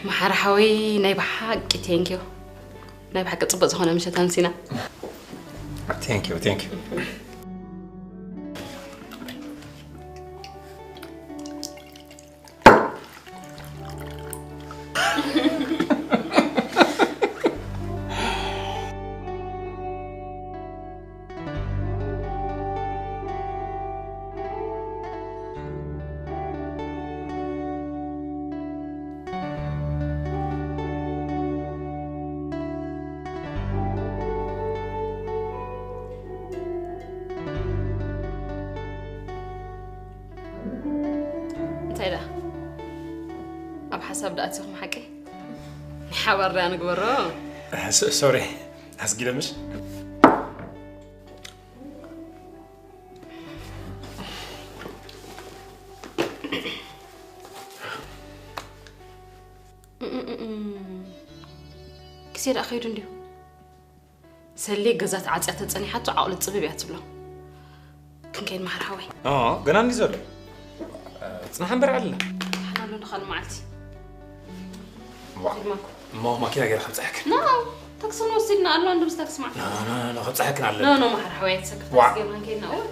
መሓር ሓወይ ናይ ብሓቂ ቴንኪዩ። ናይ ብሓቂ ጽቡቅ ዝኾነ ምሸት ኣምሲና። ቴንኪዩ ቴንኪዩ። እንታይ ደኣ ኣብ ሓሳብ ደኣ ኣቲኹም ሓቀይ? ናይ ሓባር ደኣ ንግበሮ። ሶሪ ኣስጊደ ምሽ። ግዜ ደኣ ከይዱ እንድዩ። ሰሌ ገዛ ተዓፅያ ተፀኒሓቶ ዓቕሉ ፅብብ እያ ትብሎ። ክንከይድ መሓር ሓወይ። ገና እንዲ ዘሎ ፅናሕ እምበር ኣለ። ሓናሉ ንኻል መዓልቲ እሞ ማኪና ገይረ ከብፅሐክን። ታክሲ ንወስድና ኣሎ እንድብስ ታክሲ መዓልቲ። ከብፅሐክን ኣለ። ኖ መሓር ሓወይ ኣይትሰክፍ። ታክሲ ገይርና ንከይድና እውን።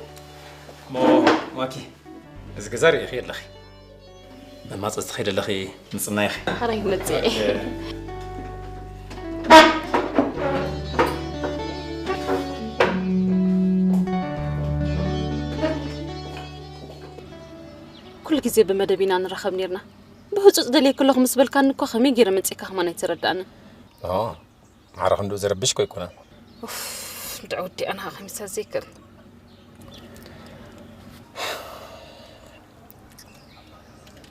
እሞ ማኪ እዚ ገዛ ርኢኺ ኣለኺ። መማፀ ዝተኸይደ ኣለኺ ምፅናይኺ። ሓራይ መፅአ። ኩሉ ግዜ ብመደብ ኢና ንራኸብ ነርና። ብህፁፅ ደልየ ከለኹ ምስ በልካኒ እኳ ከመይ ገይረ መፂእካ ከማን ኣይተረዳእንን። ማዕረ ክንድኡ ዘረብሽ እኮ ኣይኮነን። እንድዒ ወዲኣ ንሃ ከሚሳ ዘይክእል።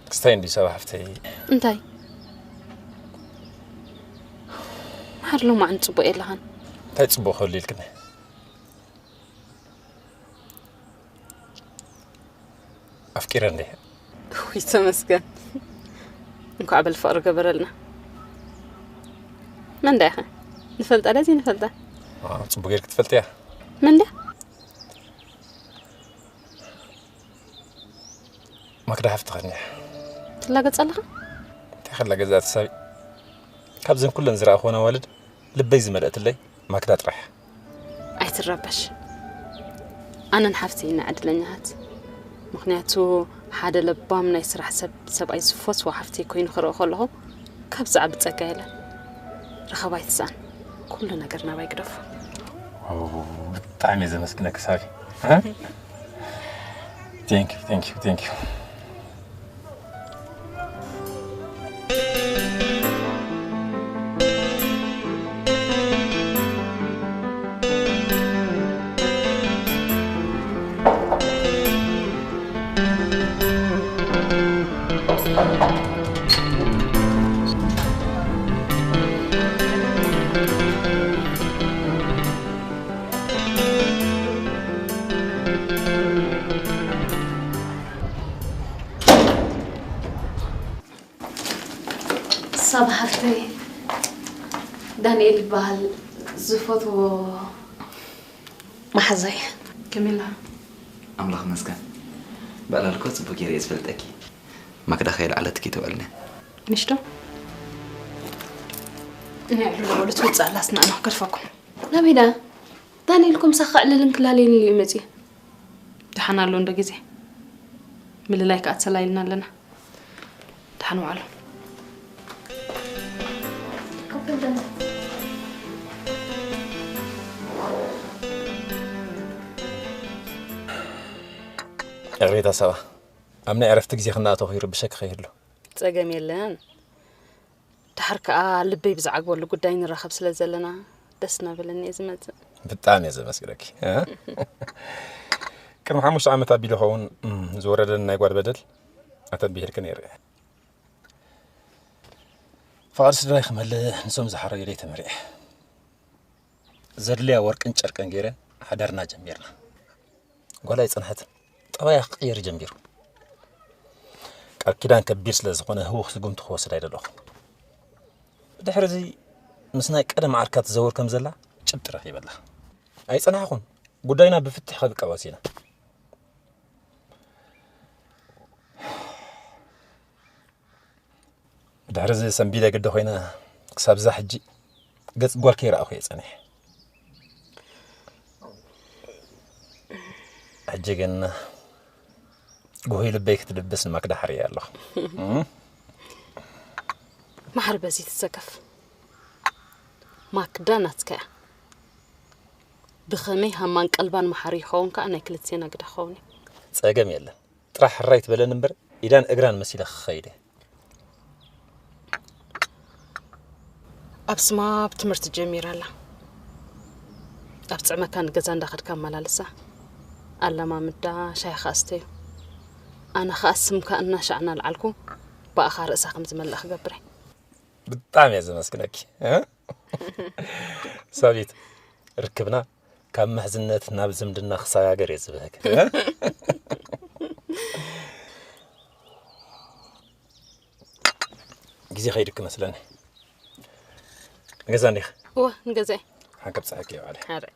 ክስታይ እንዲ ሰባ ሓፍተይ። እንታይ? መሓር ሎማዕን ፅቡቕ የለኻን። እንታይ ፅቡቕ ክህሉ ኢልክኒ? ኣፍቂረ እንደ ውይ ተመስገን። እንኳዕ በል ፍቕሪ ገበረልና። መን ዳ ኢኸ? ንፈልጣ ዳ ዘይንፈልጣ? ጽቡቅ ጌርክ ትፈልጥያ። መን ድያ? ማክዳ ሓፍትኻ እኒኣ። ትላገጽ ኣለኻ? እንታይ ከላ ገዛእቲ ሳቢ? ካብዘን ኩለን ዝረኣኹወን ኣዋልድ ልበይ ዝመልአትለይ ማክዳ ጥራሕ። ኣይትረበሽ። ኣነን ሓፍቲ ኢና ዕድለኛታት። ምኽንያቱ ሓደ ለባም ናይ ስራሕ ሰብ፣ ሰብኣይ ዝፈትዎ ሓፍቲ ኮይኑ ክርኢ ከለኹ ካብ ዝዓቢ ጸጋ የለን። ርኸባ ኣይትስኣን። ኩሉ ነገር ናባይ ግደፎ። ዋው፣ ብጣዕሚ እየ ዘመስግነኪ ሳቢ። Thank you, thank you, thank you. ሳባ ሓፍተይ፣ ዳንኤል ይበሃል፣ ዝፈትዎ መሓዛይ። ከመይ ኣለኻ? ኣምላኽ ይመስገን። በዕላል እኮ ጽቡቕ ገይረ እየ ዝፈልጠኪ። ማክዳ ከየልዓለትኪ ትውዕል እያ። ምሽ ዶ? ናይ ዕሉል በሉ ትውጽእ ኣላ፣ ስናእና ክገድፈኩም። ናበይ ደኣ? ዳንኤል እኮ ምሳኺ ከዕልልን ክላለይን ኢሉ እዩ መጺኡ። ደሓን ኣሎ እንዶ ግዜ። ምልላይ ከኣ ተሰላይልና ኣለና። ደሓን ዋዕሉ። ይቕሬታ ሳባ፣ ኣብ ናይ ዕረፍቲ ግዜ ክንኣተኹ ይርብሸኪ ከይህሉ። ጸገም የለን። ድሓር ከኣ ልበይ ብዝዓግበሉ ጉዳይ ንራኸብ ስለ ዘለና ደስ እናበለኒ እየ ዝመጽእ። ብጣዕሚ እየ ዘመስግነኪ። እ? ቅድሚ ሓሙሽተ ዓመት ኣቢሉ ኸውን፣ እም፣ ዝወረደኒ ናይ ጓል በደል ኣተንቢሄልኪ ነይረ። ፍቓድ ስድራይ ክመልእ ንሶም ዝሓረዩለይ ተመሪዐ። ዘድልያ ወርቅን ጨርቅን ገይረ ሓዳርና ጀሚርና። ጓል ኣይጸንሐትን። ጠባያ ክቕየር ጀሚሩ። ቃል ኪዳን ከቢድ ስለ ዝኾነ ህውኽ ስጉምቲ ክወስድ ኣይደለኹን። ብድሕሪ እዚ ምስ ናይ ቀደም ዓርካ ትዘውር ከም ዘላ ጭብጢ ረኺበላ። ኣይጸናሕኹን። ጉዳይና ብፍትሕ ከብቅዕ ወሲና። ድሕሪ እዚ ሰንቢደ ግዲ ኮይነ ክሳብ እዛ ሕጂ ገጽ ጓል ከይረኣኹ እየ ጸኒሐ። ሕጂ ግን ጉሁይ ልበይ ክትድብስ ንማክዳ ሓርየ ኣለኹ። እም? ማሕሪ በዚ ትሰከፍ። ማክዳ ናትካ እያ። ብኸመይ ሃማን ቀልባን መሓሪ ይኸውን ከኣ ናይ ክልቴና ግደ ክኸውን እዩ። ጸገም የለን። ጥራሕ ሕራይ ትበለኒ እምበር ኢዳን እግራን መሲለ ክኸይድ እየ። ኣብ ስማ ኣብ ትምህርቲ ጀሚራ ኣላ። ኣብ ጽዕመካ ንገዛ እንዳኸድካ ኣመላልሳ። ኣለማምዳ፣ ሻሂ ከኣ ኣስተዩ። ኣነ ከኣ ስምካ እናሻዕ እናልዓልኩ ብኣኻ ርእሳ ከም ዝመልእ ክገብር እየ። ብጣዕሚ እየ ዘመስግነኪ፣ እ? ሳቢት፣ ርክብና ካብ ምሕዝነት ናብ ዝምድና ክሰጋገር እየ ዝብህግ። ግዜ ከይድክ መስለኒ። ንገዛ እንዲኽ? እወ፣ ንገዛይ። ሓንከብ ፀሓይክ እየ ባዕለ። ሓራይ።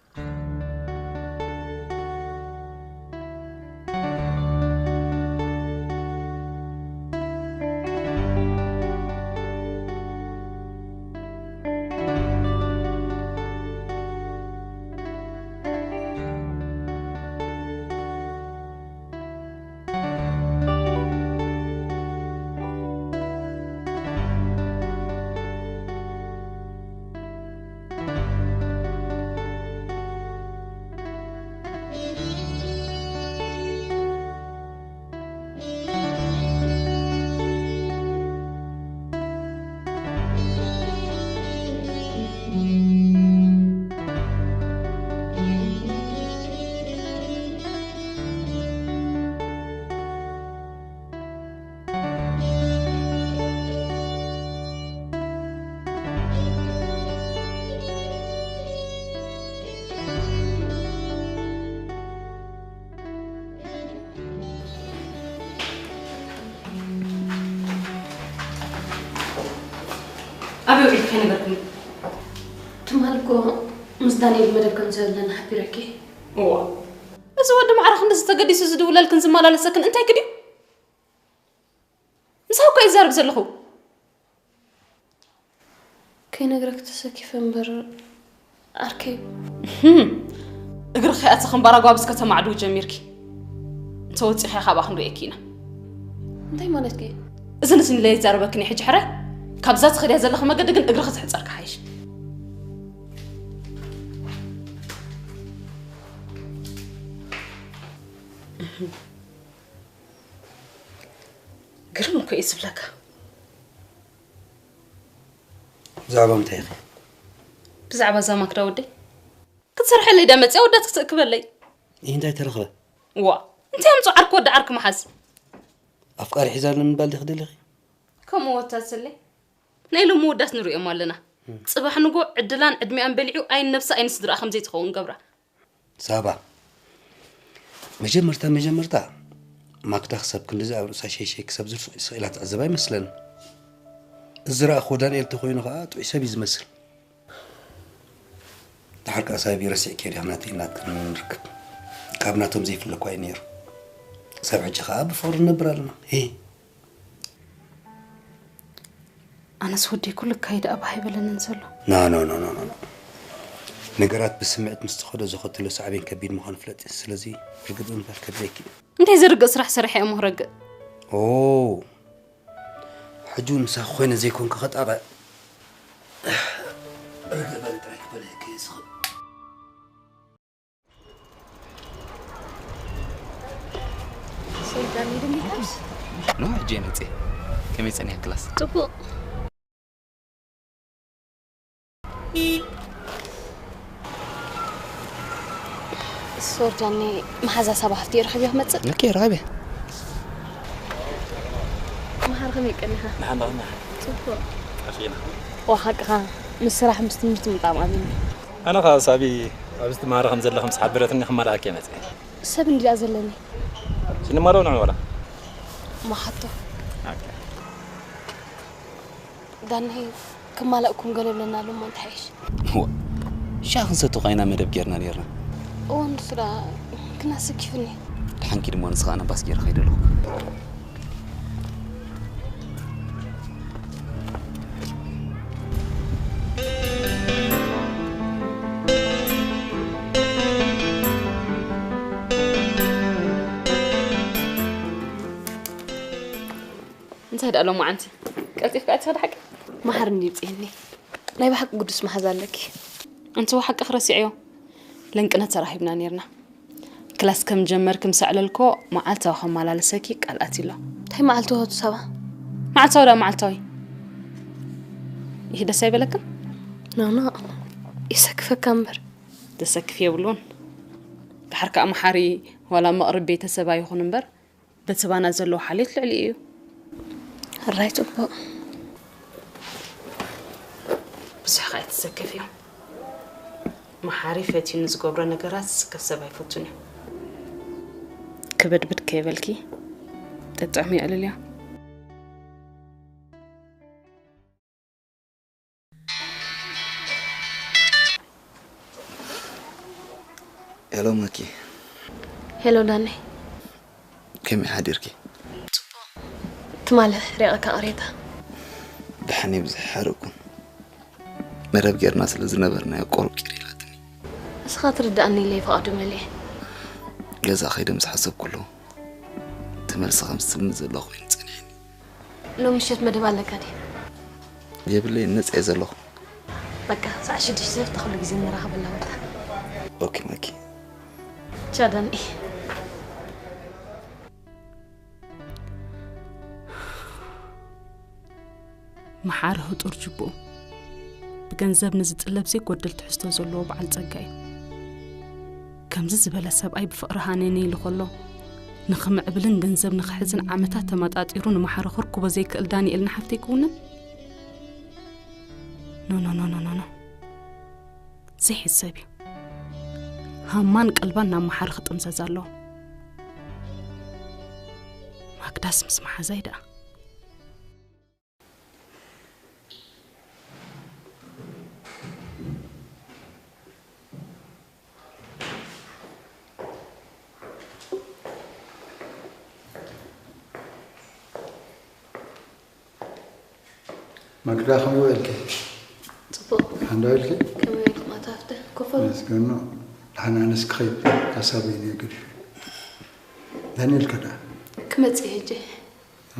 ኣበይ ውዒልኪ ከይነገርኩኒ? ትማል እኮ ዳንኤል መደብ ከም ዘለና ሓቢረኪ። እዋ፣ እዚ ወዲ ማዕረ ክንድዚ ተገዲሱ ዝድውለልክን ዝመላለሰክን እንታይ ክድዩ? ምሳኹ እኮ ይዛረብ ዘለኹ። ከይነግረክ ተሰኪፈ እምበር ዓርከይ። ህም፣ እግሪ ከይኣተኽን ባራጓብስ ከተማዕድው ጀሚርኪ። እንተወፂኺ ካብኣ ክንርእየኪ ኢና። እንታይ ማለትኪ? እዝን እዝን ኢለ ይዛረበክን እየ ሕጂ ሕራይ። ካብዛ ትኸድያ ዘለኺ መገዲ ግን እግርኺ ዝሕፀር ክሓይሽ። ግርም እኮ እዩ ዝብለካ። ብዛዕባ ምንታይ ኢኺ? ብዛዕባ እዛ ማክዳ ወደይ ክትሰርሐለይ ዳ መፅያ ወዳት ክትእክበለይ። ይህ እንታይ ተረኽበ? ዋ፣ እንታይ ኣምፁ ዓርኪ ወዲ ዓርኪ መሓዝ? ኣፍቃሪ ሒዛ ኣሎ ምባል ዲኺ ደሊኺ? ከምኡ ወታትለይ ናይ ሎሚ ወዳት ንሪኦም ኣለና። ጽባሕ ንጎ ዕድላን ዕድሚኣን በሊዑ ኣይን ነብሳ ኣይን ስድራኣ ከም ዘይትኸውን ገብራ። ሳባ፣ መጀመርታ መጀመርታ ማክዳ ክሳብ ክንድዚ ኣብ ርእሳ ሸይሸይ ክሳብ ዝርሱ ስቕ ኢላ ትዕዘብ ኣይመስለን። እዚ ዝረኣኽዎ ዳንኤል እንተኾይኑ ኸኣ ጥዑይ ሰብ እዩ ዝመስል። ድሓር ከኣ ሳቢ ረሲዕክዮ ዲኻ ናተይ ናትክን ንርክብ። ካብ ናቶም ዘይፍለኩ ኣይ ነይሩ። ክሳብ ሕጂ ከኣ ብፍቕሪ ንነብር ኣለና። ሄ። ኣነስ ወደይ ኩሉ ካይድ ኣብ ሃይበለንን ዘሎ። ኖ፣ ኖ፣ ኖ፣ ኖ፣ ኖ፣ ኖ። ነገራት ብስምዒት ምስ ትኸዶ ዘኸትሎ ሳዕቤን ከቢድ ምዃኑ ፍለጥ። ስለዚ ርግእ ብምባል ከድልየኪ እዩ። እንታይ ዘርግእ ስራሕ ሰሪሐ እሞ ክረግእ? ኦ፣ ሕጂ እውን ምሳኺ ኮይነ ዘይኮንኩ ከጣቕዕ። ርግእ በሊ ጥራይ ክበልየኪ እየ ዝኽእል። ሰይጣን ይድንግጠሽ። ኖ፣ ሕጂ እየ መፅየ። ከመይ ፀኒሐ ክላስ? ፅቡቕ። ሶርጃኒ መሓዛ ሳባ ሃፍቲ ረኺብዮ ክመጽእ? ኦኬ፣ ረኺበ። መሓር ከመይ ቀኒኻ? ንሓና ኸና። ጽቡቕ። ኣኺና። ዋ፣ ሓቅኻ፣ ምስ ስራሕ ምስ ትምህርቲ ምጣም ኣቢኒ። ኣነ ኸኣ ሳቢ ኣብዚ ትመሃሪ ከም ዘለኺ ምስ ሓበረትኒ ክመልኣኪ እየ መጽየ። ሰብ እንድኣ ዘለኒ። ሽንማሎ ንዑ ወላ? ማሓቶ። ኦኬ። ዳንሄ፣ ክማላእ ኩን ገለ ብለና ኣሎ እሞ እንታይ ይሽ? እዋ፣ ሻሂ ክንሰቲ ኳ ኢና መደብ ጌርና ኔርና። እዋ፣ ንሱ ደኣ ክናስኪፍኒ። ደሓንኪ ድማ ንስኻ ኣነ ባስ ጌረ ከይደ ኣለኹ። እንታይ ደኣ ሎማዓንቲ ቀልጢፍካ ኣይትኸዲ ሓቂ? መሓር እንድዩ ብጽየኒ። ናይ ብሓቂ ግዱስ መሓዛ ኣለኪ። ኣንቲ ብሓቂ ክረሲዐዮ። ለንቅነት ተራኺብና ኔርና። ክላስ ከም ጀመርኪ ምስ ኣዕለልኮ መዓልታዊ ከመላለሰኪ ቃል ኣትዩ ኣሎ። እንታይ መዓልታዊ ኣቱ ሳባ? መዓልታዊ ደኣ መዓልታዊ። ይህ ደስ ኣይበለክን? ኖ፣ ኖ። ይሰክፈካ እምበር። ዘሰክፍ የብሉን። ድሓር ከኣ መሓሪ ዋላ መቕርብ ቤተሰብ ኣይኹን እምበር፣ በቲ ባና ዘለዎ ሓልዮት ልዕሊኡ እዩ። ሕራይ ጽቡቕ። ብዙሕ ከኣ ኣይትሰከፍዮ። መሓሪ ፈትዩ ንዝገብሮ ነገራት ዝስከፍ ሰብ ኣይፈቱን እዩ። ክብድብድ ከይበልኪ፣ ጥጥዕሚ የዕልልዮ። ሄሎ ማኪ። ሄሎ ዳኒ። ከመይ ሓዲርኪ? ጽቡቕ። ትማሊ ሪቐካ ቅሬታ። ደሓን እየ፣ ብዙሕ ኣይሓረቅኩን። መደብ ጌርና ስለ ዝነበርና እዩ ቆርቂር ኢላትኒ። እስኻ ትርድኣኒ ኢለ ፈቓዱ መሊኤ። ገዛ ከይደ ምስ ሓሰብኩሉ፣ እቲ መልሲ ከም ዝስምዕ ዘሎ ኮይኑ ጸኒሕኒ። ሎም ምሸት መደብ ኣለካ ድዩ? የብለይን፣ ነጻ እየ ዘለኹ። በቃ፣ ሰዓት ሽዱሽተ ዘፍታ ኩሉ ግዜ ንራኸበላ ቦታ። ኦኬ፣ ማኪ። ቻው፣ ዳኒ። መሓሪ ህጡር ጅቡኡ። ብገንዘብ ንዝጥለብ ዘይጎድል ትሕዝቶ ዘለዎ በዓል ጸጋ እዩ። ከምዚ ዝበለ ሰብኣይ ብፍቕሪ ሃነኒ ኢሉ ከሎ፣ ንኽምዕብልን ገንዘብ ንኽሕዝን ዓመታት ተመጣጢሩ ንመሓሪ ከርክቦ ዘይክእል ዳንኤል ንሓፍተይ ክውንን? ኖ፣ ኖ፣ ኖ፣ ኖ፣ ኖ፣ ኖ። ዘይሕሰብ እዩ። ሃማን ቀልባን ናብ መሓሪ ክጥምዘዝ ኣለዎ። ማግዳስ ምስ መሓዛይ ደኣ። ማክዳ፣ ከመይ ውዒልኪ? ጽቡቕ። ሓንዳ ውዒልኪ? ከመይ ውዒልኩም ኣቶ ሃፍተ? ኮፈሉ። መስገኖ። ደሓን ኣነስ ክኸይድ፣ ሓሳበይ ነግር። ደኒል ከዳ? ክመጽእ ሕጂ።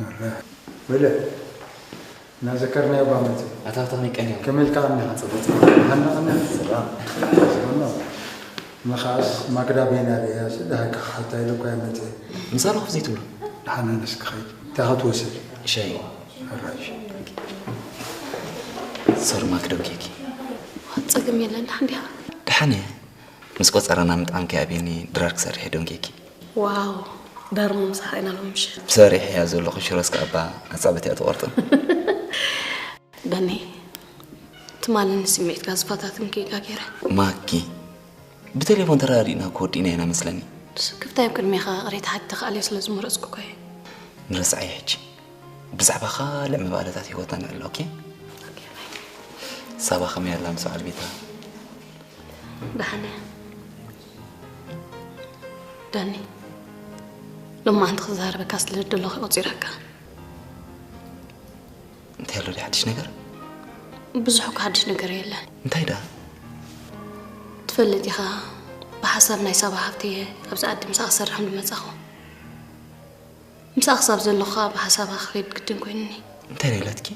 ኣረ፣ በለ። እናዘከርናዮ ባመት። ኣታ ተኽኒ ቀንዮ። ከመይ ኢልካ ቀኒኻ? ጽቡቕ፣ ጽቡቕ። ሃና ቀኒኻ? ሰላም። ሰላም። መኻስ ማግዳ በይና ርያ፣ ስለ ሃካ ሓታ ኢለ እኳ እየ መጽእ። ምሳሉ ክፍ ዘይትብሉ? ደሓን ኣነስ ክኸይድ። እንታይ ክትወስድ? ሻሂ። ኣራሽ። ሶሪ ማክ፣ ዶንኬኪ። ጸገም የለን፣ ደሓን ዲኻ? ደሓን እየ። ምስ ቆጸራና ምጥዓም ከይኣብየኒ ድራር ክሰርሕ እየ፣ ዶንኬኪ። ዋው፣ ዳርሞ ምሳኻ ኢና ሎም ምሸት። ሰሪሕ እያ ዘለኹ፣ ሽሮስ ከኣባ ኣጻብት እያ ትቖርጥን። ዳኒ፣ ትማሊ ንስምዒትካ ዝፈታትን ጌጋ ገይረ። ማኪ፣ ብቴሌፎን ተራዲእና እኮ ወዲእና ኢና መስለኒ። ስክፍታይ ኣብ ቅድሜኻ ቅሬታ ሓቲ ተኻእልዮ ስለ ዝመረጽኩ እኮ እየ። ንረሳዕ ሕጂ። ብዛዕባ ካልእ መባእታታት ህይወትና ንዕሎ፣ ኦኬ? ኦኬ፣ ባይ። ሳባ ከመይ ኣላ ምስ በዓል ቤታ? ደሓን እያ። ዳኒ፣ ሎማዓንቲ ክዛረበካ ስለ ዝደለኹ ቆጺረካ። እንታይ ኣሎ ድዩ ሓድሽ ነገር? ብዙሕ እኮ ሓድሽ ነገር የለን። እንታይ ደኣ? ትፈልጥ ኢኻ፣ ብሓሳብ ናይ ሳባ ሃብተየ ኣብዚ ዓዲ ምሳኣ ክሰርሕ እንድመጻኹ። ምሳኣ ክሳብ ዘለኹ ብሓሳባ ክኸይድ ግድን ኮይኑኒ። እንታይ ደኣ ኢላትኪ?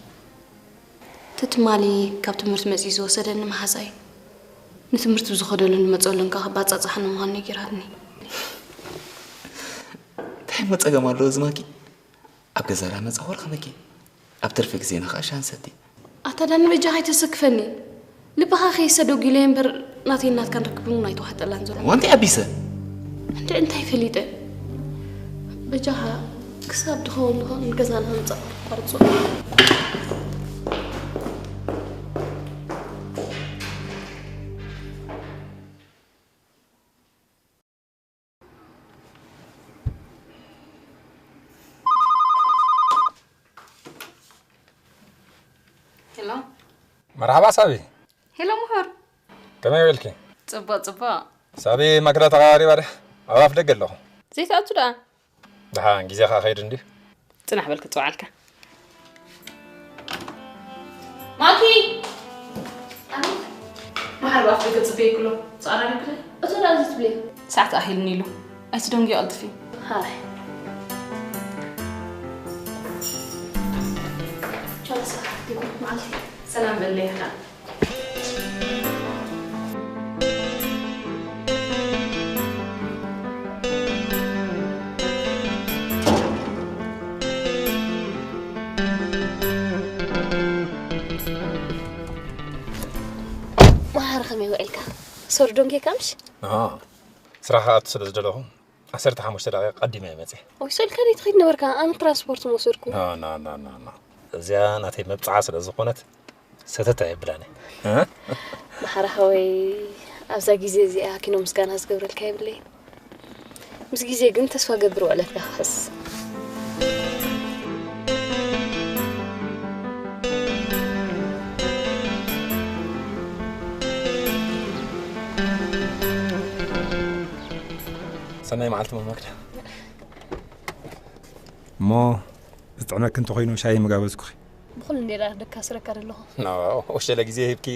እቲ ትማሊ ካብ ትምህርቲ መጺኡ ዝወሰደኒ መሓዛይ፣ ንትምህርቲ ብዝኸደሉን ዝመጸሉን ከኣ ባጻጻሕ ንምዃኑ ነጊራትኒ። እንታይ እሞ ጸገም ኣለዎ እዚ ማኪ? ኣብ ገዛ ዳመጻ ወርኺ መኪ። ኣብ ትርፊ ግዜና ኸኣ ሻሂ ንሰቲ። ኣታ ዳኒ በጃኻ ኣይተሰክፈኒ። ልብኻ ከይሰዶ ጊለ እምበር ናተይን ናትካን ርክብ እውን ኣይተዋሕጠላን ዘሎ። ዋንቲ ኣቢሰ። እንደ እንታይ ፈሊጠ? በጃኻ ክሳብ ድኸውን ድኸውን ገዛና ምጻእ ቋርጾ። ሄሎ። መርሓባ ሳቢ። ሄሎ ምሁር። ከመይ ውዒልኪ? ጽቡቕ፣ ጽቡቕ። ሳቢ፣ ማክዳ ተቐራሪባ ድያ? ኣብ ኣፍ ደገ ኣለኹ። ዘይትኣቱ ደኣ? ደሓን፣ ግዜ ከኣ ከይድ እንድዩ። ጽናሕ በል ክጽውዓልካ። ማኪ! ኣቤት። መሓር ብኣፍ ደገ ጽበየኪ ኣሎ። ተቐራሪብኪ ዶ? እቶ ደኣ እዚ ትብልዮ? ሰዓት ኣኺሉኒ ኢሉ። ኣይትደንግዮ፣ ቀልጥፊ። ሃይ። ቻው፣ ሰዓት ዲኹም መዓልቲ። ሰላም በለይ፣ ሃና። መሓሪ ከመይ ውዒልካ? ሶሪ ዶንጌካ ምሽ? ኣሃ፣ ስራሕ ክኣቱ ስለ ዝደለኹ ዓሰርተ ሓሙሽተ ደቂቕ ቀዲመ እየ መጺአ። ኦይ፣ ሰልካ ደይ ትኸይድ ነበርካ? ኣነ ትራንስፖርት መውሰድኩ። ና፣ ና፣ ና፣ ና፣ ና። እዚኣ ናተይ መብጽዓ ስለ ዝኾነት ሰተት ኣየብላን እየ። እ? መሓሪ ሓወይ፣ ኣብዛ ግዜ እዚኣ ኪኖ ምስጋና ዝገብረልካ የብለይን። ምስ ግዜ ግን ተስፋ ገብር ውዕለትካ ክሕስ። ሰናይ መዓልቲ መማክዳ። እሞ ዝጥዕመኪ እንተኾይኑ ሻሂ ምጋበዝኩኺ። ብኹሉ እንዴ ደካ ስረካ ዘለኹ። ኖ፣ ወሸለ ግዜ ሂብኪ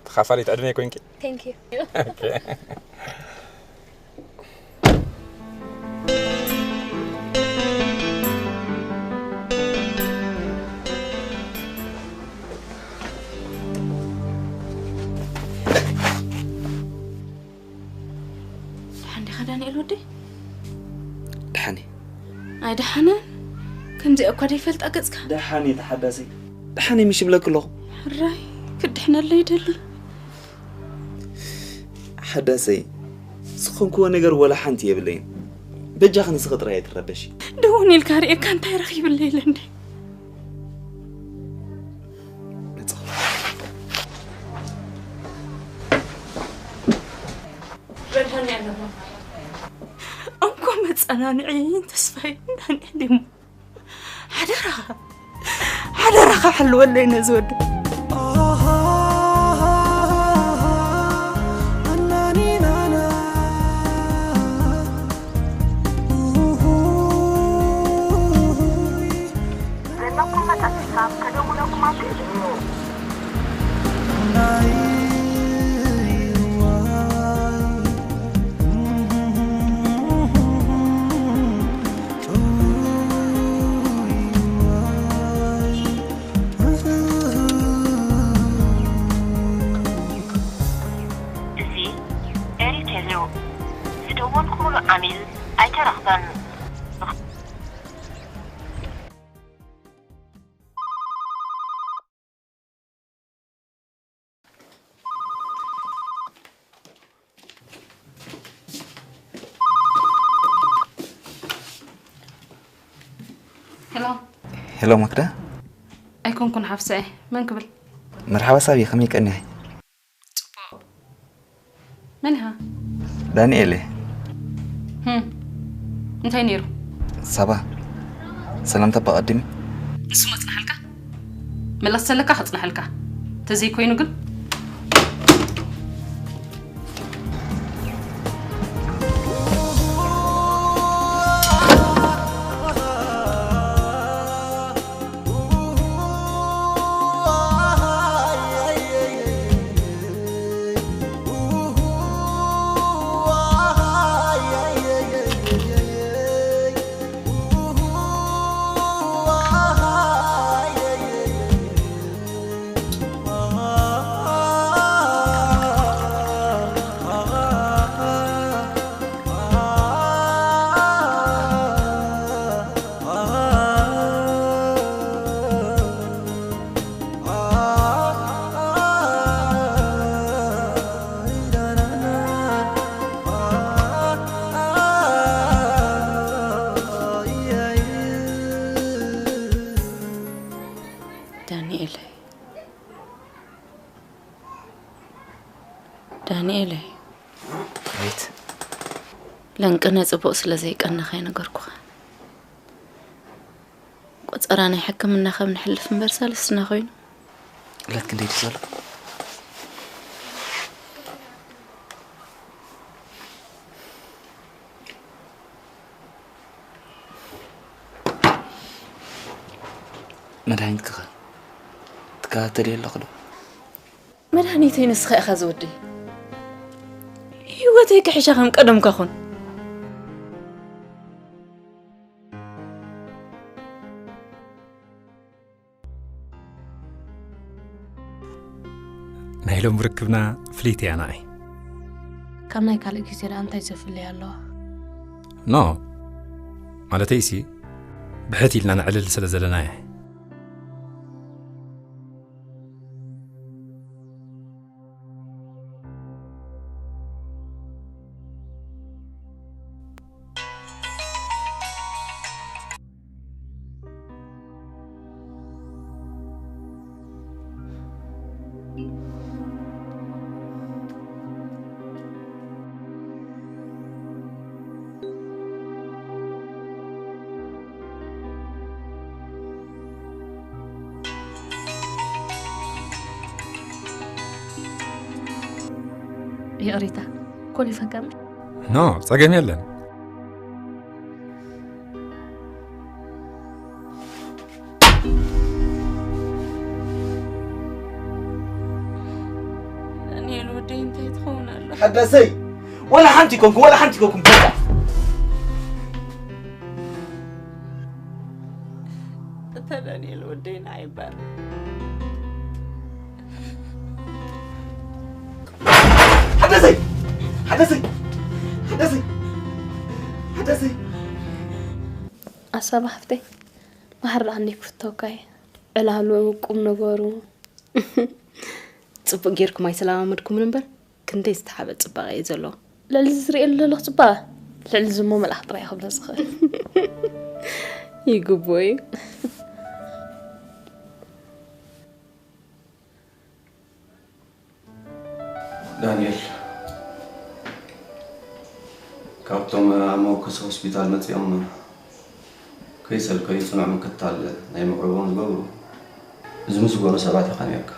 ተኻፋሊት ዕድመ ኮይንኪ። Thank you። ኦኬ። ደሓን ዲኻ ዳንኤል ወደይ? ደሓን እየ። ኣይ ደሓነ፣ ከምዚኣ እኳ ደይፈልጣ ገጽካ። ደሓን እየ ተሓዳሰይ። ደሓን እየ ምሽ ይብለኪ ኣለኹ። ሕራይ፣ ክድሕነለይ ይደሊ። ሓዳሰይ፣ ዝኾንክዎ ነገር ወላ ሓንቲ የብለይን። በጃኺ ንስኺ ጥራይ ኣይትረበሺ። ደውን ኢልካ ርእየካ እንታይ ረኺብለይ ኢለ እንደ መጻኹ። ረድሃኒ ኣለኹ። እንኮ መጸናንዒ ተስፋይ ዳንኤል እሞ ሓደራኻ፣ ሓደራኻ ሓልወለይ ነዚ ወዲ። ዘለኩም መጠን ካብ ከደውለኩም ኣትሕዙ። ሄሎ፣ ዝደወልኩሉ ዓሚል ኣይተረኽበን። ሄሎ። ሄሎ ማክዳ። ኣይኮንኩን ሓፍሰ፣ መን ክብል? መርሓባ ሳቢ፣ ከመይ ቀኒኺ? ጽቡቕ። መን ኢኻ? ዳንኤል እየ። ህም፣ እንታይ ነይሩ? ሳባ፣ ሰላምታ እባ ቀድሚ። ንሱ መጽናሕልካ? መለስ ዘለካ ከጽናሕልካ። ተዘይኮይኑ ግን ዳንኤለይ፣ ዳንኤለይ፣ ቤት ለንቅነ ጽቡቕ ስለ ዘይቀነኻ ይነገርኩኻ። ቆጸራ ናይ ሕክምና ከም ንሕልፍ እምበር ሳልስትና ኮይኑ። ዕለት ክንደይ ድዩ ዘሎ? መድሃኒትክኸ ትከታተልዮ ኣለኹ ዶ? መድሃኒተይ ንስኻ ኢኻ ዝወደይ። ህይወተይ ክሕሻ ከም ቀደምካ ኹን። ናይ ሎም ርክብና ፍልይቲ እያ ንዓይ። ካብ ናይ ካልእ ግዜ ደኣ እንታይ ዘፍልያ ኣለዋ? ኖ፣ ማለተይሲ ብሕት ኢልና ነዕልል ስለ ዘለና እየ። ይቕሬታ፣ ኮሊፈካ እምበር። ኖ፣ ጸገም የለን። ዳንኤል ወደይ፣ እንታይ ትኸውን ኣለኻ? ሓዳሰይ፣ ወላ ሓንቲ ይኮንኩ፣ ወላ ሓንቲ ይኮንኩ፣ በቃ። እተ ዳንኤል ወደይ፣ ንዓይ እምበር። ሓዳሰይ! ሓዳሰይ! ሓዳሰይ! ሓዳሰይ! ኣሳባ ሓፍተይ፣ ማሕር ደኣ እንዴ ክፍተወካ እየ። ዕላሉ፣ ቁም ነገሩ። ጽቡቕ ጌርኩም ኣይተለማመድኩምን እምበር፣ ክንደይ ዝተሓበ ጽባቐ እዩ ዘለዎ። ልዕሊ እዚ ዝርእየሉ ዘለኹ ጽባቐ፣ ልዕሊ እዚ እሞ መልኣኽ ጥራይ እዩ ክብሎ ዝኽእል። ይግብኦ እዩ። ዳንኤል፣ ካብቶም ኣብ መወከሲ ሆስፒታል መጺኦም ከይሰልከዩ ጽኑዕ ምክትታል ናይ መቕርቦም ዝገብሩ ዝምስገኑ ሰባት ኢኻ ነርካ።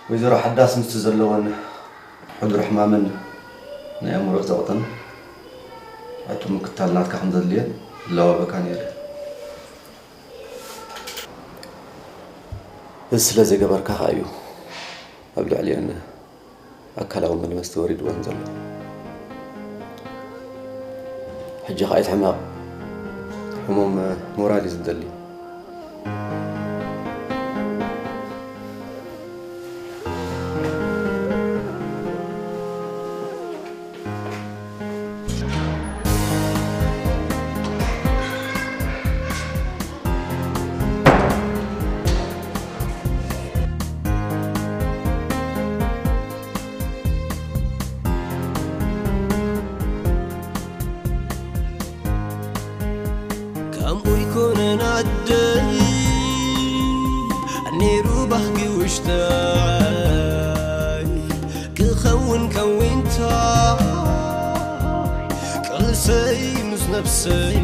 ወይዘሮ ሓዳስ ምስቲ ዘለወን ሕዱር ሕማምን ናይ ኣእምሮ ጸቕጥን ሕቶ ምክትታል ናትካ ከም ዘድልየን ዝላበወካ ነይረ። እዚ ስለ ዘይገበርካ ኸኣ እዩ ኣብ ልዕሊአን ኣካላዊ መለመስቲ ወሪድወን ዘሎ። ሕጂ ኸኣ ኣይትሕመቕ፣ ሕሙም ሞራል እዩ ዝደሊ። ኣደይ ነይሩ ባህጊ ውሽጠይ ክኸውን ከዊንታ ቃልሰይ ምስ ነፍሰይ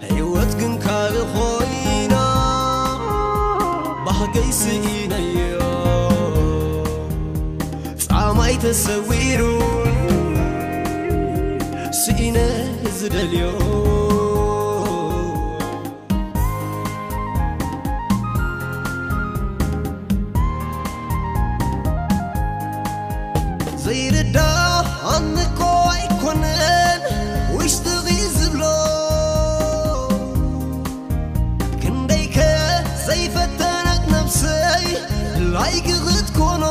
ህይወት ግን ካልእ ኮይና ባህገይ ስኢነዮ ጻማይ ተሰዊሩ ስኢነ ዝደልዮ ዘይርዳኣኒ እኮ ኣይኮነን ውሽጥኺ ዝብሎ ክንደይከ ዘይፈተነት ነብሰይ ላይክ ክትኮኖ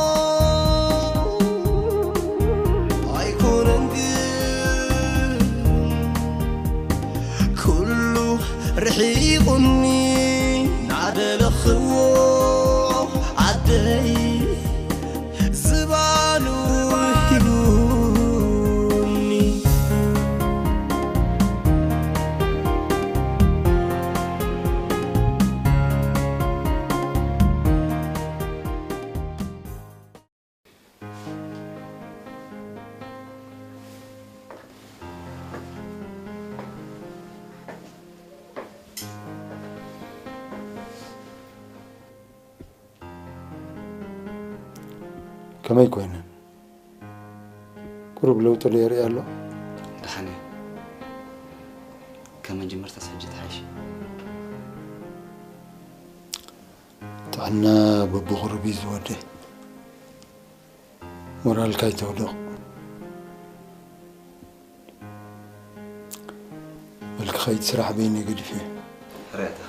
ኣይኮነን ግን ኩሉ ርሒቑኒ ናደለኽዎ ኣደይ ዝባኑ ሂቡኒ ከመይ ኮይነን? ቁሩብ ለውጢ ዶ የርኢ ኣሎ? ደሓን እየ። ካብ መጀመርታስ ሕጂ ተሓይሸ። ጥዕና በብቑሩብ እዩ ዝወደ። ሞራልካ ኣይተውድቕ። በል ክኸይድ ስራሕ በይነይ ገዲፈዮ። ሕራይ ኣታ።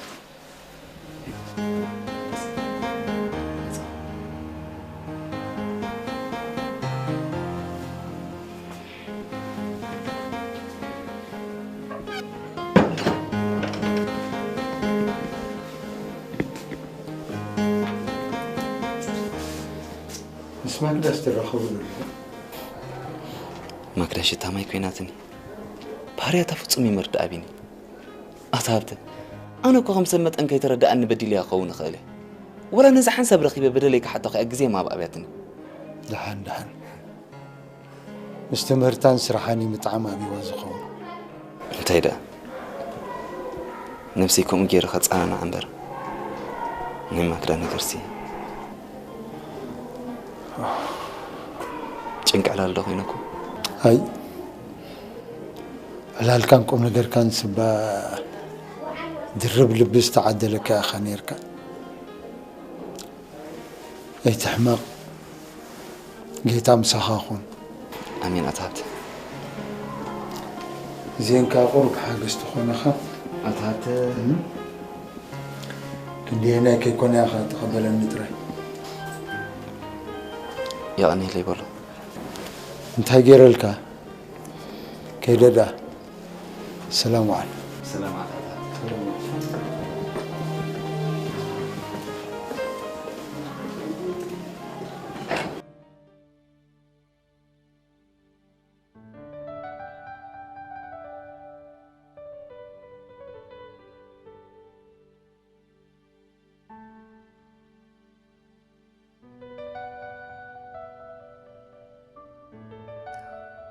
ምስ ማግዳስ ትራኸቡ ዶ ኣለኹም? ማግዳ ሽታ ማይ ኮይናትኒ። ባህርያታ ፍጹም እዩ መርድእ ኣቢኒ። ኣታ ሃብተ፣ ኣነ እኮ ከም ሰብ መጠን ከይተረድኣኒ በዲለያ ክኸውን እኽእል እየ። ወላ ነዚ ሓንሳብ ረኺበ በደለይ ክሓቶ ከኣ ግዜ ማብ ኣብያትኒ። ደሓን ደሓን። ምስ ትምህርታን ስራሓን እዩ ምጥዓም ኣብይዋ ዝኸውን። እንታይ ደኣ ነብሰይ ከምኡ ገይረ ከጸናንዓ እምበር ናይ ማክዳ ነገርሲ ጭንቂ ዕላል ዶ ኮይነኩም? ኣይ ዕላልካን ቁም ነገርካን ስባ ድርብ ልቢ ዝተዓደለካ ኢኻ ነይርካ። ኣይትሕመቕ፣ ጌታ ምሳኻ ኹን። ኣሜን ኣታ ሃብተ። እዚኤን ከኣ ቁሩብ ሓገዝ ትኾናኻ። ኣታ ሃብተ። ክንደየናይ ከይኮና ኢኻ ተቐበለኒ ጥራይ። የቐንየለይ በሎ። እንታይ ገይረልካ? ከይደ ደኣ። ሰላም ዋዕል።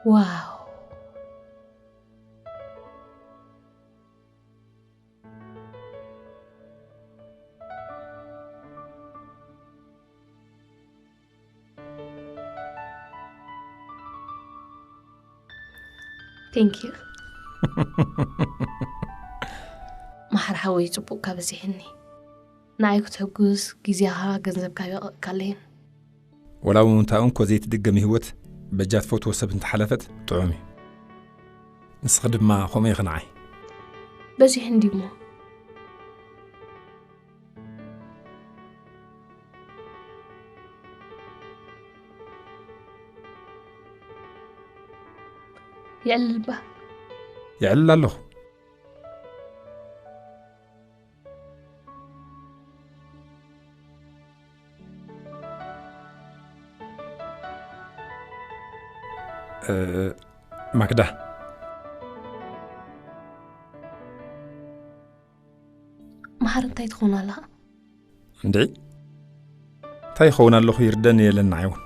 ዋው። Thank you. ማሕር ሓወይ ጽቡቕካ በዚሕኒ። ንዓይ ክትሕጉስ ግዜኻ ገንዘብካ ይቐቕካለይን። ወላ እውን እታ እንኮ ዘይትድገም ህይወት በጃ ትፈትዎ ሰብ እንተሓለፈት ጥዑም እዩ። ንስኺ ድማ ከምኡ ኢኺ ንዓይ። በዚሕ እንዲሞ የዕልልባ የዕልል ኣለኹ። ማክዳ ድሓር እንታይ ትኾን ኣለኻ? እንድዒ እንታይ ይኸውን ኣለኹ ይርደን የለን ንዓይ እውን።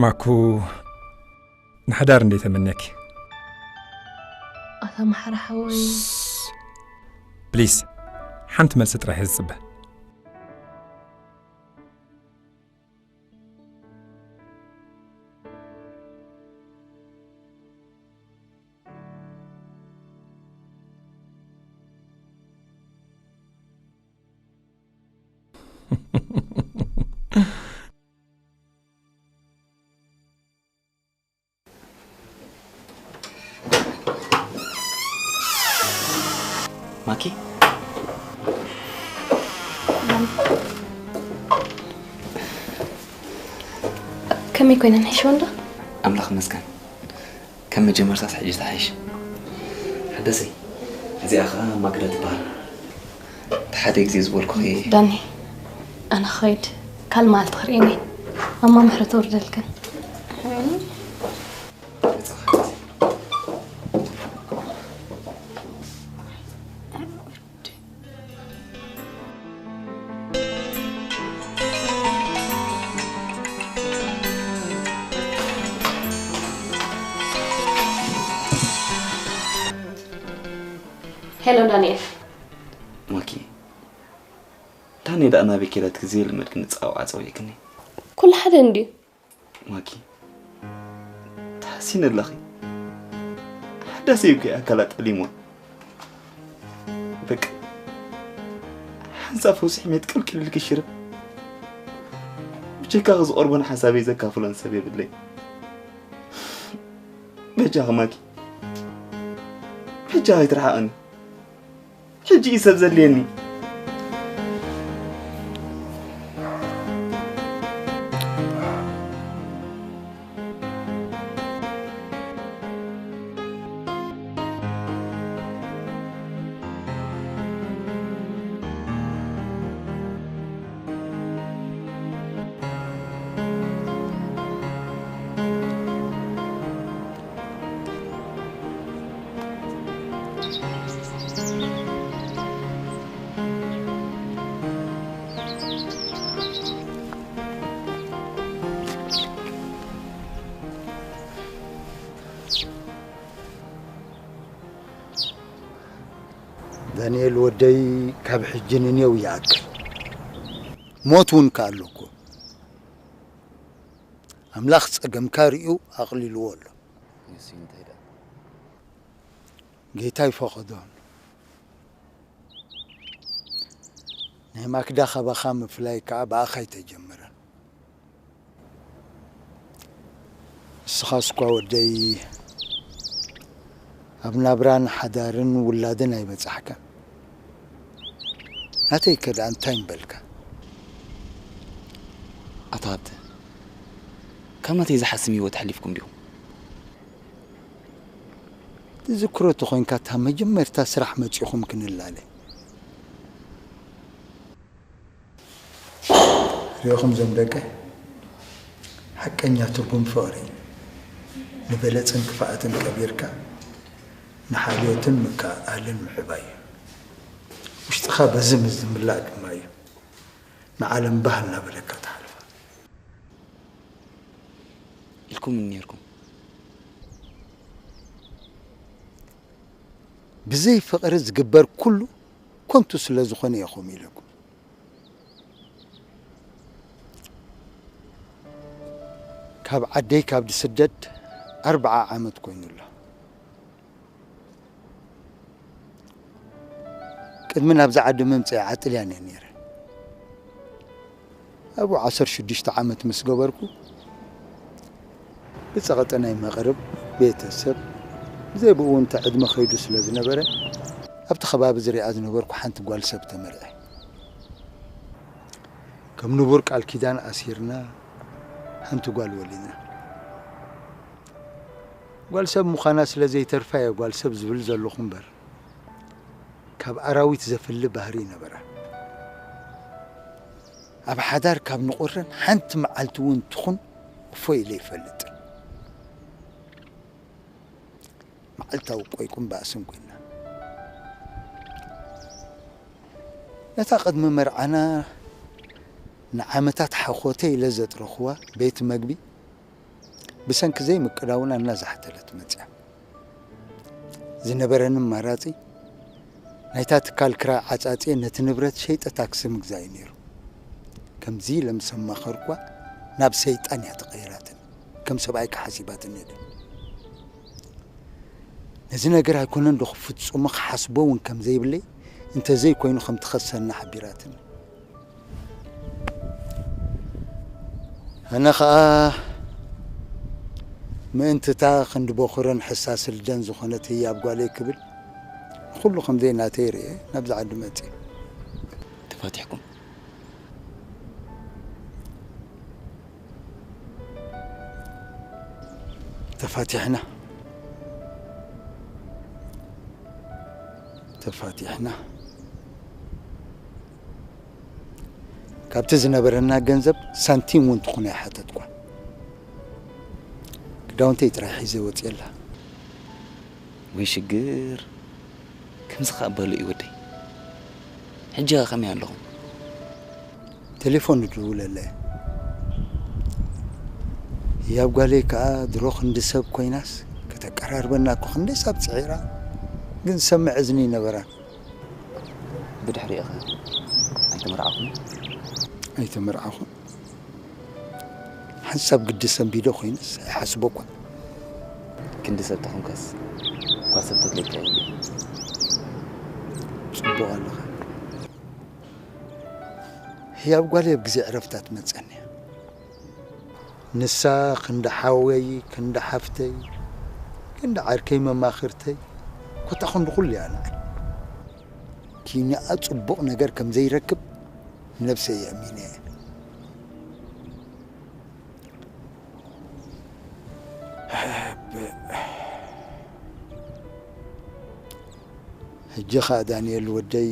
ማኩ ንሓዳር እንዴ ተመነኪ? ኣታ ማሕራ ሓወይ። ፕሊስ ሓንቲ መልሲ ጥራሕ እየ ዝፅበ። ማኪ ከመይ ኮይነን ሕሽወንዶ? ኣምላኽ መስገን ከም መጀመርታስ ሕጂ ተሓይሽ ሓደሰይ። እዚኣ ኸዓ ማግዳ ትበሃል። ተሓደ ግዜ ዝበልኩኺ። ዳኒ ኣነ ኸይድ ካልእ መዓልቲ ክርእየኒ። ኣማ ምሕረት ወርደልክን። ሄሎ ዳንኤል። ማኪ፣ ታኔ ደኣ ናበይ ከይዳ ትግዜ ልመድክኒ ጻውዓ ጸዊዕክኒ። ኩሉ ሓደ እንድዩ። ማኪ፣ ተሓሲኒ ኣለኺ። ሓዳስ እዩ ኣካላ ጠሊሞ። በቃ፣ ሓንሳብ ፈውሲ ሕሜት ቅልቅል ኢልኪ ሽርብ። ብጀካኺ ዝቐርቦን ሓሳበይ ዘካፍሎን ሰብ የብለይ። በጃኺ ማኪ፣ በጃኺ ኣይትርሓቕኒ። ሕጂ እዩ ሰብ ዘድልየኒ። ዳንኤል ወደይ፣ ካብ ሕጂ ንኔው ይኣክል። ሞት እውን ከኣሎ እኮ። ኣምላኽ ጸገምካ ርእዩ ኣቕሊልዎ ኣሎ። ጌታ ይፈቐዶ። ናይ ማክዳ ካባኻ ምፍላይ ከኣ ብኣኻ ኣይተጀመረን። ንስኻስ እኳ ወደይ ኣብ ናብራን ሓዳርን ውላድን ኣይበጻሕካን። ናተይ ከ ደኣ እንታይ ምበልካ? ኣቶ ሃብተ፣ ካብ ናተይ ዝሓስም ህይወት ኣሕሊፍኩም ዲኹም? ትዝክሮ ተኾይንካ፣ እታ መጀመርታ ስራሕ መጺኹም ክንላለ። ሪኢኹም ዞም ደቀ፣ ሓቀኛ ትርጉም ፍቕሪ ንበለጽን ክፍኣትን ቀቢርካ ንሓልዮትን ምክእኣልን ምሕባይ እዩ። ውሽጥኻ በዚ ምስ ዝምላእ ድማ እዩ ንዓለም ባህ እናበለካ ትሓልፋ። ኢልኩምኒ ኔርኩም። ብዘይ ፍቕሪ ዝግበር ኩሉ ኮንቱ ስለ ዝኾነ እየ ከምኡ ኢለኩም። ካብ ዓደይ ካብ ዝስደድ ኣርብዓ ዓመት ኮይኑ ኣሎ። ቅድሚ ናብዚ ዓዲ ምምፅእ ዓጥልያን እየ ነይረ። ኣብኡ ዓሰርተ ሽዱሽተ ዓመት ምስ ገበርኩ ብፀቕጢ ናይ መቕርብ ቤተሰብ፣ ብዘይ ብኡ እውን እቲ ዕድመ ከይዱ ስለ ዝነበረ ኣብቲ ከባቢ ዝሪኣ ዝነበርኩ ሓንቲ ጓል ሰብ ተመርዐ። ከም ንቡር ቃል ኪዳን ኣሲርና ሓንቲ ጓል ወሊድና። ጓል ሰብ ምዃና ስለ ዘይተርፋ እየ ጓል ሰብ ዝብል ዘለኹ እምበር፣ ካብ ኣራዊት ዘፍሊ ባህሪ ነበራ። ኣብ ሓዳር ካብ ንቑረን ሓንቲ መዓልቲ እውን ትኹን እፎይ ኢለ ይፈልጥን። መዓልታዊ ቆይቁን ባእስን ኮይና። ነታ ቅድሚ መርዓና ንዓመታት ሓኾተ ኢለ ዘጥረኽዋ ቤት መግቢ ብሰንኪ ዘይምቅዳውና እናዛሕተለት መጽያ። ዝነበረኒ ኣማራጺ ናይታ ትካል ክራይ ዓጻጽየ ነቲ ንብረት ሸይጠ ታክሲ ምግዛእ እዩ ነይሩ። ከምዚ ኢለ ምስ ኣማኸርኳ ናብ ሰይጣን እያ ተቐይራትኒ። ከም ሰብኣይ ከሓሲባትኒ የለን። ነዚ ነገር ኣይኮነን ዶ ክፍጽሞ ክሓስቦ እውን ከም ዘይብለይ፣ እንተዘይኮይኑ ከም ትኸሰና ሓቢራትኒ። ኣነ ኸኣ ምእንቲ እታ ክንዲ በኹረን ሕሳስ ልደን ዝኾነት ህያብ ጓለይ ክብል ንኹሉ ከም ዘይናተይ ርእየ ናብዚ ዓዲ መጽየ። ተፋቲሕኩም? ተፋቲሕና። ተፋቲሕና። ካብቲ ዝነበረና ገንዘብ ሳንቲም እውን ትኹን ኣይሓተትኳን። ክዳውንተይ ጥራይ ሒዘ ወፅየላ። ወይ ሽግር! ከምዚ ኸኣ በሉ እዩ ወደይ። ሕጂ ኸ ከመይ ኣለኹም? ቴሌፎን እድውለለ። ህያብ ጓለይ ከኣ ድሮ ክንዲ ሰብ ኮይናስ ከተቀራርበና እኮ ክንደይ ሳብ ጽዒራ፣ ግን ዝሰምዕ እዝኒ ኣይነበራን። ብድሕሪኡ ኸ ኣይተመርዓኹም? ኣይተመርዓኹን። ሓንሳብ ግዲ ሰንቢደ ኮይነስ ኣይሓስቦኳን። ክንዲ ሰብ ተኾንካስ ጓል ሰብ ተድልየካ እዩ። ጽቡቕ ኣለኻ። ህያብ ጓለይ ኣብ ግዜ ዕረፍታ ትመጸኒ እያ። ንሳ ክንዲ ሓወይ፣ ክንዲ ሓፍተይ፣ ክንዲ ዓርከይ መማኽርተይ፣ ኮታ ክንዲ ኩሉ እያ ንዓይ። ኪንያኣ ጽቡቕ ነገር ከም ዘይረክብ ነብሰይ የእሚነ እየ። ሕጂ ኸኣ ዳንኤል ወደይ፣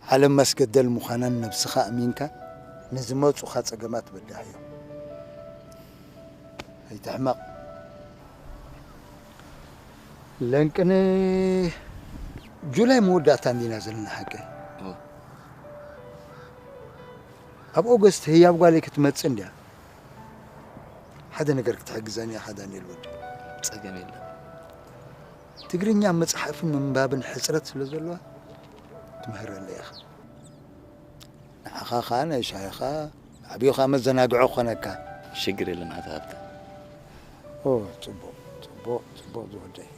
ዓለም መስገደል ምዃናን ነብስኻ ኣሚንካ ንዝመጹኻ ጸገማት በዳህ እዮም። ኣይትሕመቕ። ለንቅነ ጁላይ መወዳእታ እንዲና ዘለና ሓቀይ። እወ። ኣብ ኦገስት ህያብ ጓለይ ክትመጽእ እንድያ። ሓደ ነገር ክትሕግዘኒ ኢኻ ዳንኤል ወዲ። ጸገም የለን። ትግርኛ መጽሓፍን ምንባብን ሕጽረት ስለ ዘለዋ ትምህረለይ ኢኻ። ንዓኻ ኸኣ ናይ ሻሂኻ ዓብዩ ኸኣ መዘናግዒ ክኾነካ። ሽግር የለን ኣቶ ሃብተ። ኦ፣ ጽቡቕ፣ ጽቡቕ፣ ጽቡቕ ዝወደይ።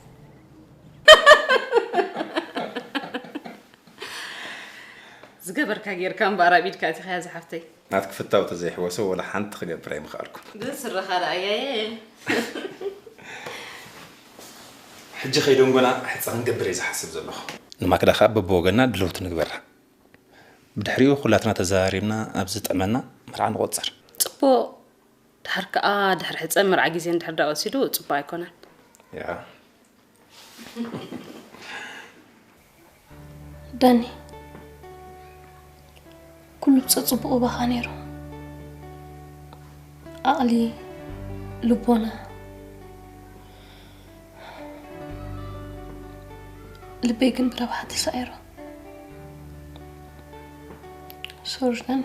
ዝገበርካ ጌርካ እምበኣር ኣብ ኢድካ ኣቲኻያ ዝሓፍተይ። ናትኪ ፍታው ተዘይሕወሰ ወላ ሓንቲ ክገብር ኣይምኽኣልኩን። ብስርኻ ደኣ ኣያየ። ሕጂ ከይደንጎና ሕጸ ክንገብር እየ ዝሓስብ ዘለኹ። ንማክዳ ከኣ በብወገና ድልውቲ ንግበራ። ብድሕሪኡ ኩላትና ተዘራሪብና ኣብ ዝጥዕመና መርዓ ንቖጽር። ጽቡቕ። ድሓር ከኣ ድሕሪ ሕጸ መርዓ ግዜ እንድሕር ደኣ ወሲዱ ጽቡቕ ኣይኮነን። ያ። ዳኒ፣ ኩሉ ብጸጽቡቑ ባኻ ነይሩ። ዓቕሊ፣ ልቦና፣ ልበይ ግን ብረብሓ ተሳዒሩ። ሶሪ ዳኒ።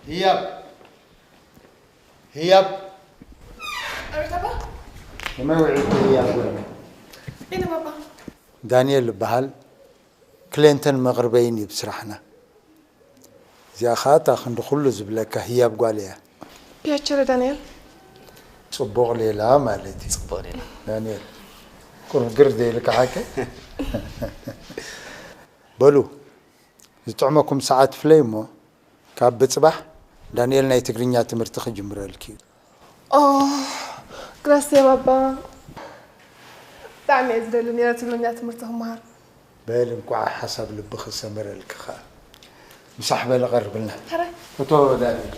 ህያብ፣ ህያብ። ኣቤት ኣባ። ከመይ ውዒልኪ ህያብ? ዳንኤል እበሃል። ክሌንተን መቕርበይን እዩ ብስራሕና። እዚኣ ኸኣ እታ ክንዲ ኩሉ ዝብለካ ህያብ ጓል እያ። ፒያቸረ ዳንኤል። ጽቡቕ ሌላ ማለት እዩ። ጽቡቕ ሌላ። ዳንኤል፣ ቁርግር ዘይልካ ሓቂ። በሉ፣ ዝጥዕመኩም ሰዓት ፍለይ እሞ፣ ካብ ብጽባሕ ዳንኤል ናይ ትግርኛ ትምህርቲ ክጅምረልኪ እዩ። ኦ፣ ግራስያ ባባ፣ ብጣዕሚ እየ ዝደሊ ነይረ ትግርኛ ትምህርቲ ክመሃር። በል፣ እንቋዕ ሓሳብ ልብኺ ሰመረልኪ ኸኣ። ምሳሕ በሊ ቀርብልና። ሕራይ። እቶ ዳንኤል።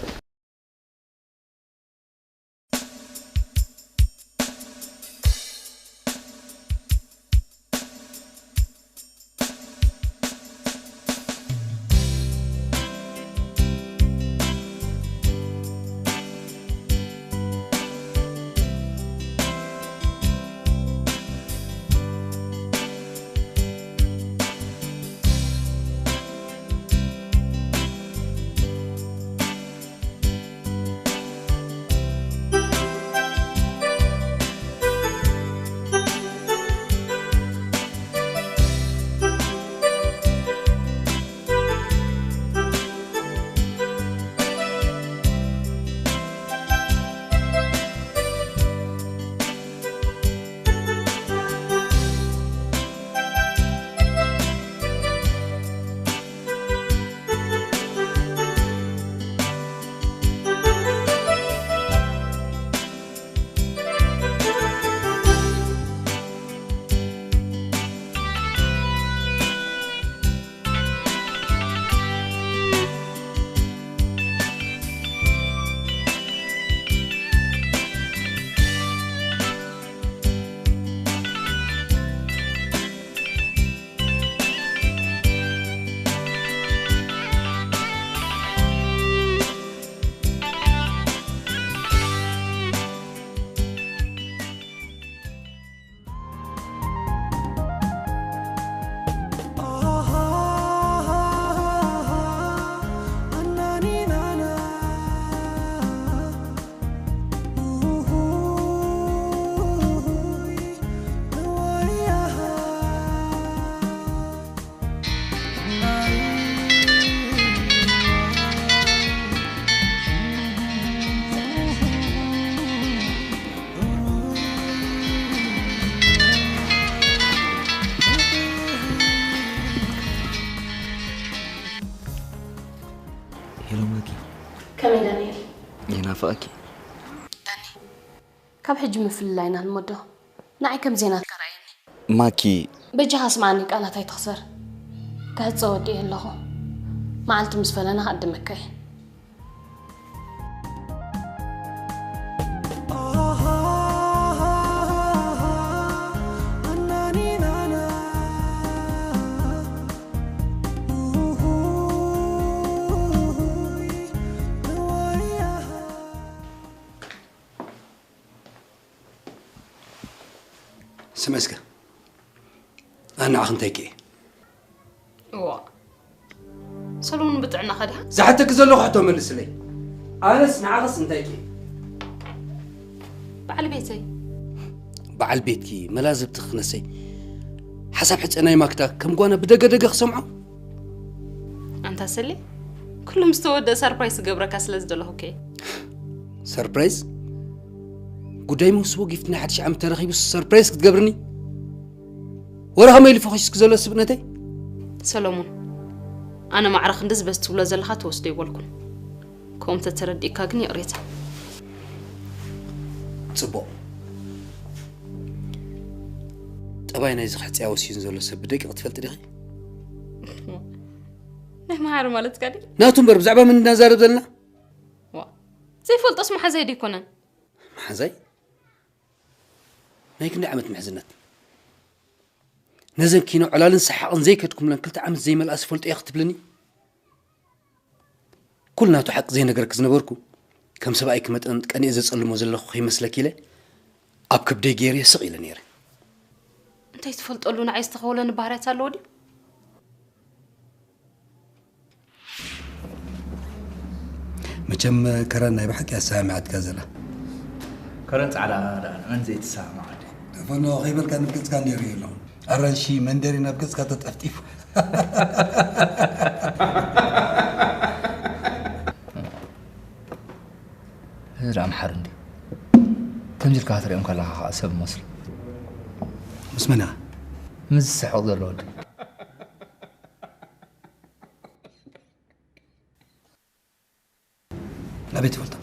ሄሎ ማኪ። ከመይ ዳንኤል? ይናፍቐኪ። ካብ ሕጂ ምፍልላይና ንመዶ። ንዓይ ከም ዜና ተራእየኒ። ማኪ። በጃኻ ስምዓኒ፣ ቃላት ኣይትኽሰር። ክሕጸ ወዲኤ ኣለኹ። መዓልቲ ምስ ፈለና ክዕድመካ እየ። ስመ እስከ ኣናዕኽ እንታይ ከ እዋ ሰሎሙን ብጥዕናኻ ድኻ? ዝሓተክ ዘለኹ ሕቶ መልስለይ። ኣነስ ንዓኸስ እንታይ ከ በዓል ቤተይ በዓል ቤትኪ መላዝብቲ ክነሰይ ሓሳብ ሕፀ ናይ ማክዳ ከም ጓና ብደገደገ ክሰምዖ ኣንታ ሰሌ ኩሉ ምስ ተወደአ ሰርፕራይዝ ክገብረካ ስለ ዝደለኹ ከ ሰርፕራይዝ ጉዳይ መውስቦ ጊፍት ናይ ሓድሽ ዓመት ተረኺቡ ሰርፕራይዝ ክትገብርኒ ወረ ከመይ ኢሉ ፈኺስክ ዘሎ ስብእነተይ ሰሎሙን ኣነ ማዕረ ክንድዚ በዚ ትብሎ ዘለኻ ትወስዶ ይበልኩን ከምኡ ተተረዲእካ ግን ይቕሬታ ፅቡቕ ጠባይ ናይዚ ክሕፅያ ወሲኑ ዘሎ ሰብ ብደቂቕ ትፈልጢ ዲኺ ናይ መሃሪ ማለትካ ድዩ ናቱ እምበር ብዛዕባ መን እናዛረብ ዘለና ዋ ዘይፈልጦስ መሓዛይ ዶ ኣይኮነን መሓዛይ ናይ ክንደይ ዓመት ምሕዝነት ነዘን ኪኖ ዕላልን ሰሓቕን ዘይከድኩምለን ክልተ ዓመት ዘይመልኣስ ፈልጦ እየ ክትብልኒ ኩሉ ናቱ ሓቂ ዘይነገረክ ዝነበርኩ ከም ሰብኣይኪ መጠን ቀኒኤ ዘጸልሞ ዘለኹ ከይመስለኪ ኢለ ኣብ ከብደይ ገይረ ስቕ ኢለ ነይረ እንታይ ትፈልጠሉ ንዓይ ዝተኸወለኒ ባህርያት ኣለዎ ድዩ መቸም ከረን ናይ ብሓቂ ኣሰማሚዓትካ ዘላ ከረን ፃዕዳ ደኣ መን ዘይትሰማማዕ ፈኖ ከይበልካ ንገፅካ ነይሩ እዩ ኣለኹ ኣራንሺ መንደሪ ናብ ገፅካ ተጠፍጢፉ እዚ ደኣ ኣምሓር እንዲ ከምዚ ኢልካ ክትሪኦም ከለኻ ከዓ ሰብ መስሉ ምስ መና ምስ ዝስሕቕ ዘሎ ወዲ ናበይ ትፈልጦ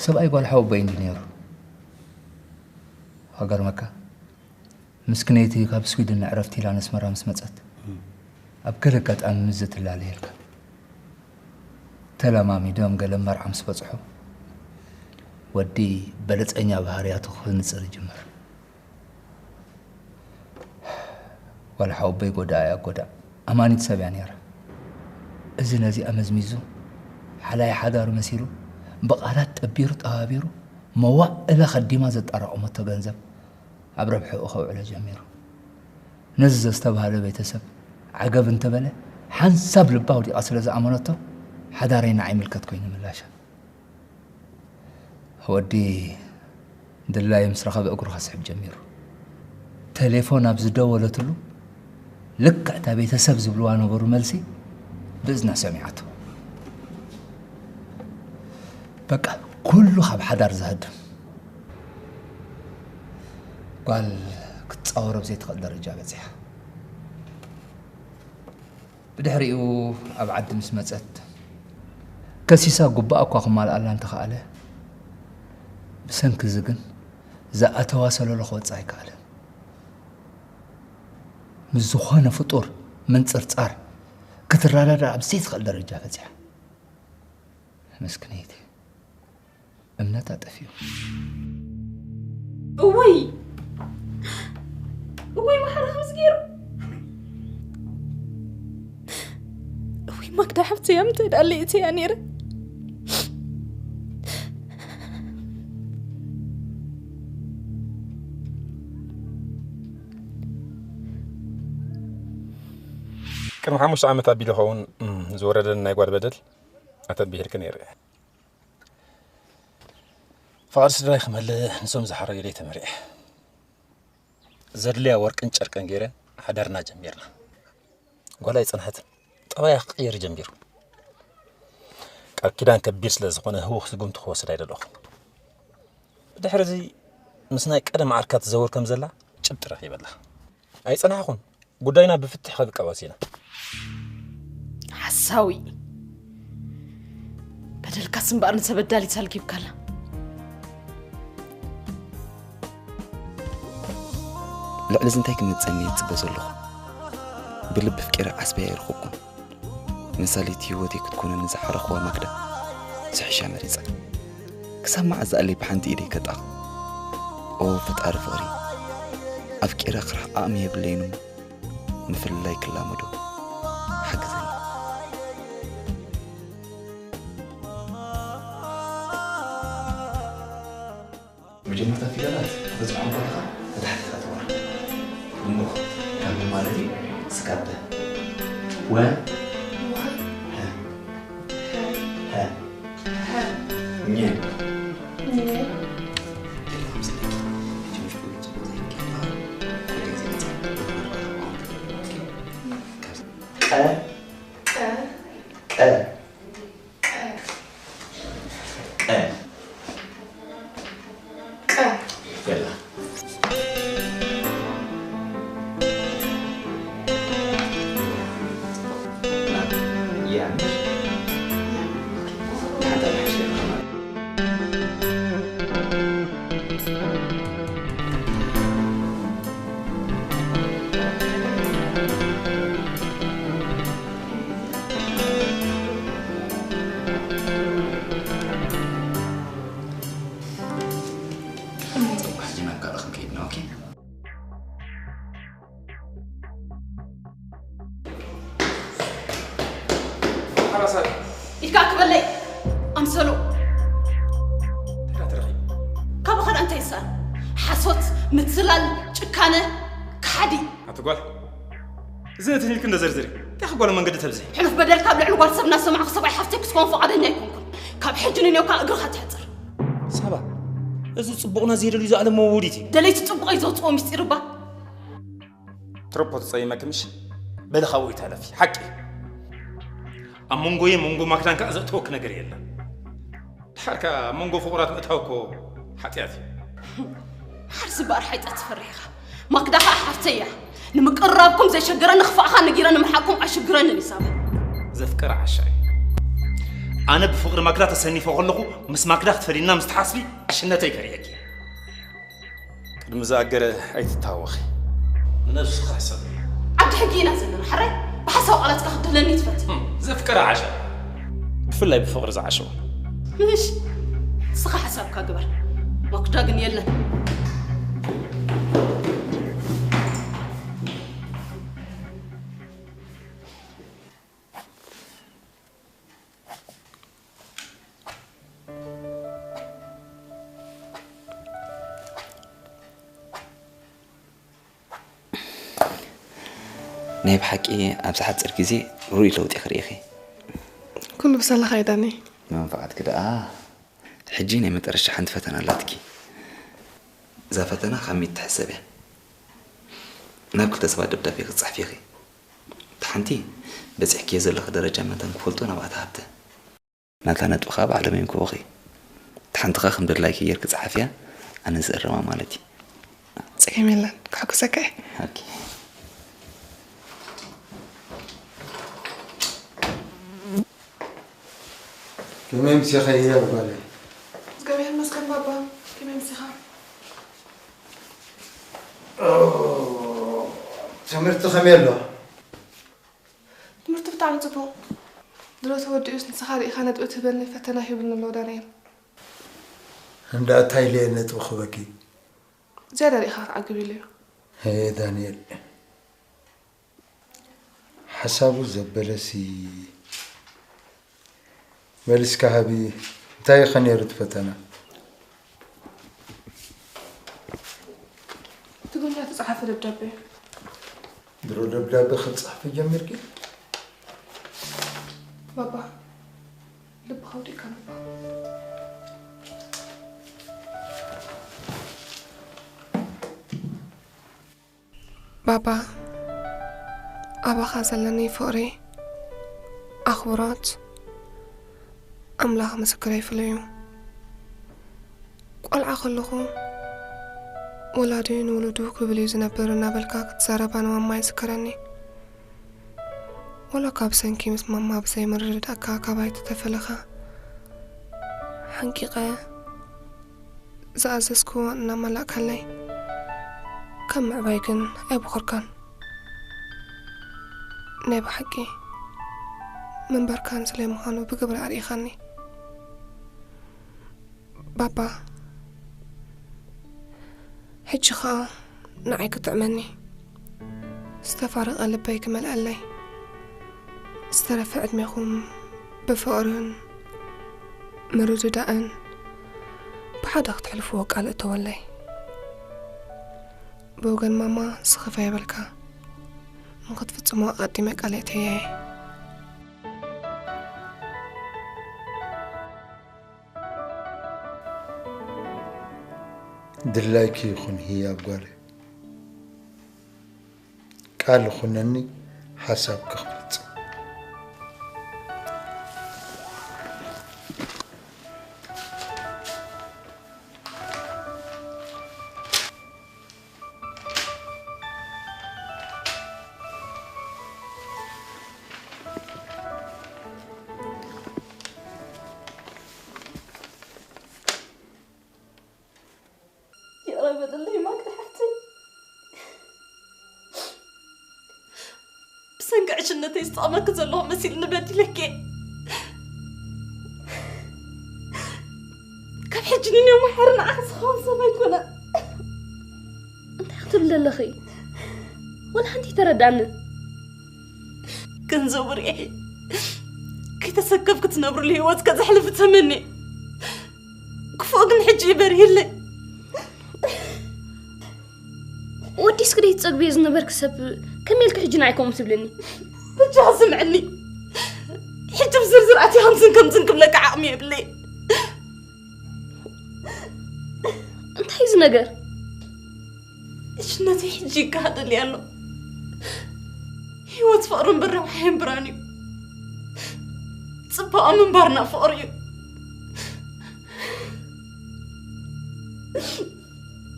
ሰብኣይ ጓል ሓወቦይ እንዲ ነይሩ ሃገርመካ ምስክነይቲ ካብ ስዊድን ንዕረፍቲ ኢላ ነስመራ ምስ መፀት ኣብ ገለ ኣጋጣሚ ምስ ዘትላለየልካ ተለማሚዶም ገለ መርዓ ምስ በፅሑ ወዲ በለፀኛ ባህርያቱ ክነፅር ይጅምር ጓል ሓወቦይ ጎዳኣ እያ ጎዳእ ኣማኒት ሰብ እያ ነይራ እዚ ነዚኣ መዝሚዙ ሓላይ ሓዳሩ መሲሉ ብቓላት ጠቢሩ ጠባቢሩ መዋእለ ከዲማ ዘጣራቐመቶ ገንዘብ ኣብ ረብሕኡ ከውዕሎ ጀሚሩ ነዚ ዘስተብሃለ ቤተሰብ ዓገብ እንተበለ ሓንሳብ ልባ ኣውዲቓ ስለ ዝኣመነቶ ሓዳረይ ንዓይ ምልከት ኮይኑ ምላሻ ወዲ ድላዩ ምስ ረኸበ እግሩ ከስሕብ ጀሚሩ። ተሌፎን ኣብ ዝደወለትሉ ልክዕ እታ ቤተሰብ ዝብልዋ ነበሩ መልሲ ብእዝና ሰሚዓቶ። በቃ ኩሉ ካብ ሓዳር ዝሃድም ጓል ክትፃወር ኣብ ዘይትኽእል ደረጃ በፂሓ። ብድሕሪኡ ኣብ ዓዲ ምስ መጸት ከሲሳ ጉባኣ እኳ ክማልኣላ እንተኸኣለ ብሰንኪ እዚ ግን ዝኣተዋ ሰለሎ ክወጽእ ኣይከኣለን። ምስ ዝኾነ ፍጡር ምንጽርጻር ክትረዳዳእ ኣብ ዘይትኽእል ደረጃ በጺሓ። መስክነይቲ እምነታ ጠፊኡ። እውይ እውይ ማሕራ ከምዚ ገይሩ እውይ ማክዳ ሓፍተይ ኣምተ ዳለ እትያ ነይረ ቅድሚ ሓሙሽተ ዓመት ኣቢሉ ኸውን ዝወረደን ናይ ጓል በደል ኣተቢህልክ ነይረ ፍቓድ ስድራይ ክመልእ ንሶም ዝሓረዩለይ ተመሪዐ ዘድልያ ወርቅን ጨርቅን ገይረ ሓዳርና ጀሚርና ጓል ኣይፀንሐትን ጠባያ ክቕየር ጀሚሩ ቃል ኪዳን ከቢድ ስለ ዝኾነ ህውኽ ስጉምቲ ክወስድ ኣይደለኹ ብድሕሪ እዚ ምስ ናይ ቀደም ዓርካ ትዘውር ከም ዘላ ጭብጢ ረኺበላ ኣይፀናሕኹን ጉዳይና ብፍትሕ ከብቀ ወሲና ሓሳዊ በደልካስ እምበኣር ንሰብ ኣዳሊት ኣልጊብካላ። ልዕሊ እዚ እንታይ ክመጸኒ እየ ዝጽበ ዘለኹ? ብልቢ ፍቂረ ዓስበይ ኣይረኸብኩን። መሳለይቲ ህይወተይ ክትኮነኒ ዝሓረኽዋ ማክዳ ዝሕሻ መሪጸ። ክሳብ መዓስ ዝኣለይ ብሓንቲ ኢደይ ከጣቕ? ኦ ፈጣሪ ፍቕሪ፣ ኣፍቂረ ክርሕቕ ዓቕሚ የብለይን እሞ ምፍልላይ ክላመዶ ሓግዘኒ። መጀመርታ ፊደላት ከተጽንዖም ከለኻ ንታሕቲ ኢኻ ተወርድ። እሞ ካብ ምን ማለት እዩ? ስጋብ በ። ወ። ወ። ሀ። ሀ። ሀ። ሀ። ኘ። ኘ። ቀ። ቀ። ቀ። ቀ። ቀ። በላ። ያ። ሓንታ ማሕሸ። ሕጂ ናብ ካልእ ክንከይድ ኢና፣ ኦኬ? ሓራሳይ። ኢልካ ክበለይ ኣምሰሉ። እንታይ ትረኺ? ካብ ኸልእ እንታይ ይሰኣን? ሓሶት፣ ምትላል፣ ጭካነ፣ ከሓዲ። ኣቲ ጓል፣ እዚ ነቲ ኢልክ እንደ ዘርዝሪ፣ እንታይ ጓል መንገዲ ተብዝሒ? ሕሉፍ በደልካ ኣብ ልዕሊ ጓል ሰብ እናሰማዕኩ ሰብኣይ ሓፍተይ ክትኮን ፍቓደኛ ኣይኮንኩን። ካብ ሕጂ ንኔውካ እግርኻ ትሕጽር። ሳባ፣ እዚ ጽቡቕና ዘየደልዩ ዝኣለሞ ውዲት እዩ። ደለይቲ ጽቡቐይ ዘውጽኦ ምስጢር እባ። ትሮፖ ተጸይመኪ ምሽ? በሊ ካብኡ ይተለፊ። ሓቂ። ኣብ መንጎየ መንጎ ማክዳን ከኣ ዘእተወኪ ነገር የለን። ድሓር ከኣ ኣብ መንጎ ፍቑራት ምእታው እኮ ሓጢኣት እዩ። ድሓር ዝባር ሓይጠት ትፈርሕ ኢኻ። ማክዳ ከኣ ሓፍተይ እያ። ንምቅርራብኩም ዘይሸገረኒ ክፋእኻ ነጊረ ንምርሓቕኩም ኣሽግረንን እዩ ሳባ። ዘፍቀረ ዓሻ እዩ። ኣነ ብፍቕሪ ማክዳ ተሰኒፈ ከለኹ ምስ ማክዳ ክትፈድይና ምስ ትሓስቢ ዓሽነተይ ከርእየኪ። ቅድሚ ዝኣገረ ኣይትታወኺ። ንነብስኻ ሕሰብ። ዓዲ ሕጊ ኢና ዘለና። ሕራይ ብሓሳብ ቃላትካ ክትድህለኒ ትፈትን። ህም፣ ዘፍቀረ ዓሻ። ብፍላይ ብፍቕሪ ዝዓሸወ። ምሽ፣ ንስኻ ሓሳብካ ግበር። ማክዳ ግን የለን። ናይ ብሓቂ ኣብዚ ሓጺር ግዜ ርኡይ ለውጢ ክርኢ ኢኺ። ኩሉ ብሰላኻ እዩ ዳኒ። ንመንፈዓትኪ ደኣ። ሕጂ ናይ መጠረሻ ሓንቲ ፈተና ኣላትኪ። እዛ ፈተና ካብ ሚእቲ ትሕሰብ እያ። ናብ ክልተ ሰባት ደብዳቤ ክትጽሕፊ ኢኺ። እታ ሓንቲ በጺሕክዮ ዘለኺ ደረጃ መታን ክፈልጦ ናብኣ ትሃብተ። ናታ ነጥቢ ከኣ ባዕሎም እዮም ክህቡኺ። እታ ሓንቲ ከኣ ከም ደድላይኪ ጌርኪ ጸሓፍያ፣ ኣነ ዝእርማ ማለት እዩ። ጸገም የለን፣ ክሕግዘካ እየ። ኦኬ። ከመይ ምሲኻ ህያብ ጓለይ? እግዚኣብሔር ይመስገን ባባ፣ ከመይ ምሲኻ? ኦ፣ ትምህርቲ ከመይ ኣሎ? ትምህርቲ ብጣዕሚ ጽቡቕ። ድሮ ተወዲኡስ ንስኻ ርኢኻ ነጥቢ ትህበኒ ፈተና ሂቡኒ ኣሎ ዳንኤል። እንዳ እንታይ ኢለ ነጥቢ ክህበኪ? ዝያዳ ርኢኻ ክትዓግብ ኢሉ እዩ። ሄ ዳንኤል፣ ሓሳቡ ዘበለሲ መሊስካ ሃቢ። እንታይ ኢኸ ነይሩ እቲ ፈተና? ትግርኛ ተጻሓፈ ደብዳቤ። ድሮ ደብዳቤ ክትጽሕፊ ጀሚርኪ? ባባ፣ ልብኻ ኣውዲእካ ነባ። ባባ፣ ኣባኻ ዘለኒ ፍቕሪ፣ ኣኽብሮት፣ ኣምላኽ ምስክረይ ፍሉይ እዩ። ቆልዓ ከለኹ፣ ወላዲ ንውሉዱ ክብል እዩ ዝነብር እናበልካ ክትዛረባ ንማማ ይዝከረኒ። ወላ ካብ ሰንኪ ምስ ማማ ብዘይ ምርድዳእካ ካባይ ተተፈለኻ፣ ሓንቂቐ ዝኣዘዝክዎ እናመላእካለይ፣ ካብ ምዕባይ ግን ኣይቦኸርካን። ናይ ብሓቂ ምንባርካን ስለይ ምዃኑ ብግብሪ ኣርኢኻኒ። ባባ፣ ሕጂ ኸኣ ንዓይ ክጥዕመኒ፣ ዝተፋረቐ ልበይ ክመልኣለይ፣ ዝተረፈ ዕድሜኹም ብፍቕርን ምርድዳእን ብሓደ ክተሕልፍዎ ቃል እተወለይ። ብወገን ማማ ስኽፍ ኣይበልካ፣ ንኽትፍጽሞ ኣቐዲመ ቃል እተየ። ድላይኪ ይኹን ህያብ ጓለይ። ቃል ይኹነኒ ሓሳብኪ ክፍጽም። ይቕረ በልለይ ማክል ሓፍተይ። ብሰንኪ ዕሽነተይ ዝጠቕመኪ ዘለኹ መሲልኒ በዲለኪ። ካብ ሕጂ ንንየው መሓሪ ንዓኺ ዝኸውን ሰብ ኣይኮነን። እንታይ ክትብል ዘለኺ? ወላ ሓንቲ ይተረዳኒ። ገንዘቡ ርኢኺ ከይተሰከፍኪ ትነብርሉ ህይወት ከዘሕልፍ ተመኒ። ክፉእ ግን ሕጂ እዩ በሪህለይ። ወዲስ ክደይ ትጸግብዮ ዝነበርኪ ሰብ ከመይ ኢልኪ ሕጂ ንዓይ ከምኡ ትብልኒ? በጃ ስምዕኒ። ሕጂ ብዝርዝር ኣትየ ከምዝን ከምዝን ክብለካ ዓቕሚ የብለይ። እንታይ እዚ ነገር? እሽነተይ ሕጂ ይጋሃደልይ ኣሎ። ህይወት ፍቕሪ እምበር ረብሓ የንብራን እዩ። ጽባቐ ምንባርና ፍቕሪ እዩ።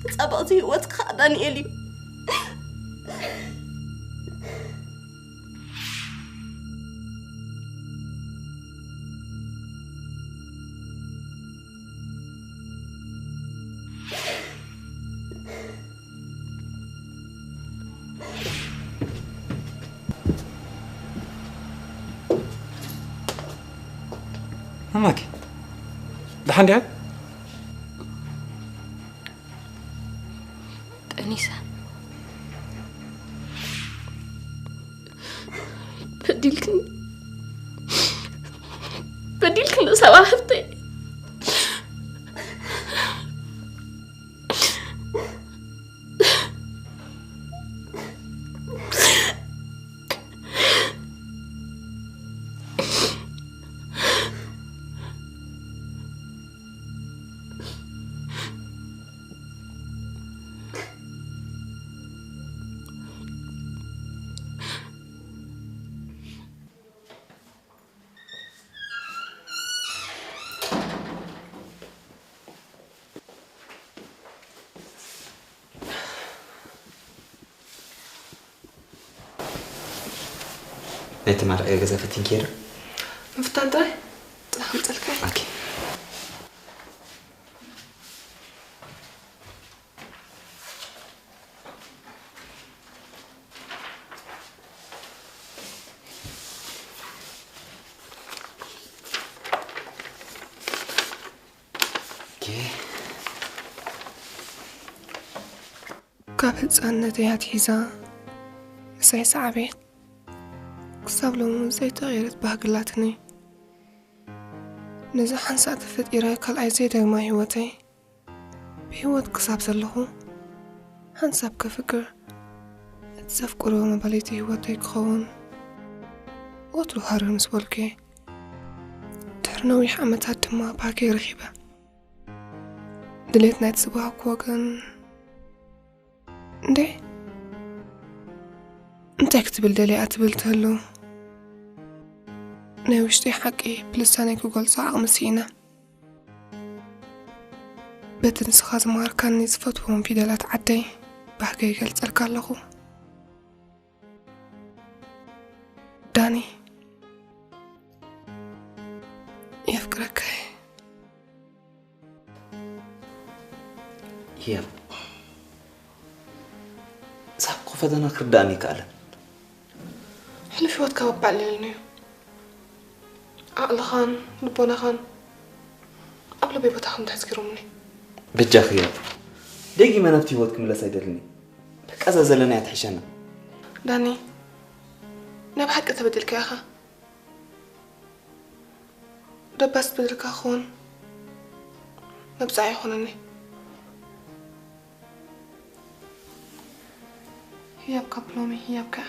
ተጻባእቲ ህይወት ከዓ ዳንኤል እዩ። ኣማኪ ደሓን ዲያ? ጠኒሳ በዲልክኒ በዲልክኒ ሰባ ሃብተይ። ናይቲ ማርኣዮ ገዛ ፈቲንኪ ዶ? ምፍታን ጥራይ ጥራሕ ምጸልካ። ኦኬ። ካብ ህፃንነተይ ኣትሒዛ ምሳይ ሰዓቤት ክሳብ ሎሚ ዘይተቐየረት ባህጊ ኣላትኒ። ነዚ ሓንሳእ ተፈጢረ ካልኣይ ዘይደግማ ህይወተይ ብህይወት ክሳብ ዘለኹ ሓንሳብ ከፍቅር እቲ ዘፍቅሮ መባልይቲ ህይወተይ ክኸውን ወትሩ ሃረር ምስ በልኩ እየ። ድሕሪ ነዊሕ ዓመታት ድማ ባህገይ ረኺበ። ድሌት ናይቲ ዝበሃግኩ ወገን እንዴ እንታይ ክትብል ደልያ ትብል ትህሉ ናይ ውሽጢ ሓቂ ብልሳነይ ክገልጾ ዓቕሚ ስኢነ። በቲ ንስኻ ዝመሃርካኒ ዝፈትዎም ፊደላት ዓደይ ባህገይ ይገልጸልካ ኣለኹ። ዳኒ የፍቅረካ እየ። ህያብ፣ ሳብ እኮ ፈተና ክርዳእኒ ይከኣለን። ሕሉፍ ህይወትካ በባዕለልና እዩ። ዓቕልኻን ልቦናኻን ኣብ ልበይ ቦታ ከም ትሕዝ ገይሮምኒ። በጃኺ ህያብ፣ ደጊመ ናብቲ ህይወት ክምለስ ኣይደልን እየ። በቃ እዛ ዘለናያ ትሕሸና። ዳኒ፣ ናይ ብሓቂ ተበዲልካ ኢኻ። ደባስ በደልካ ክኾን መብጽዓ ይኾነኒ። ህያብ ካብ ሎሚ ህያብ ከኣ።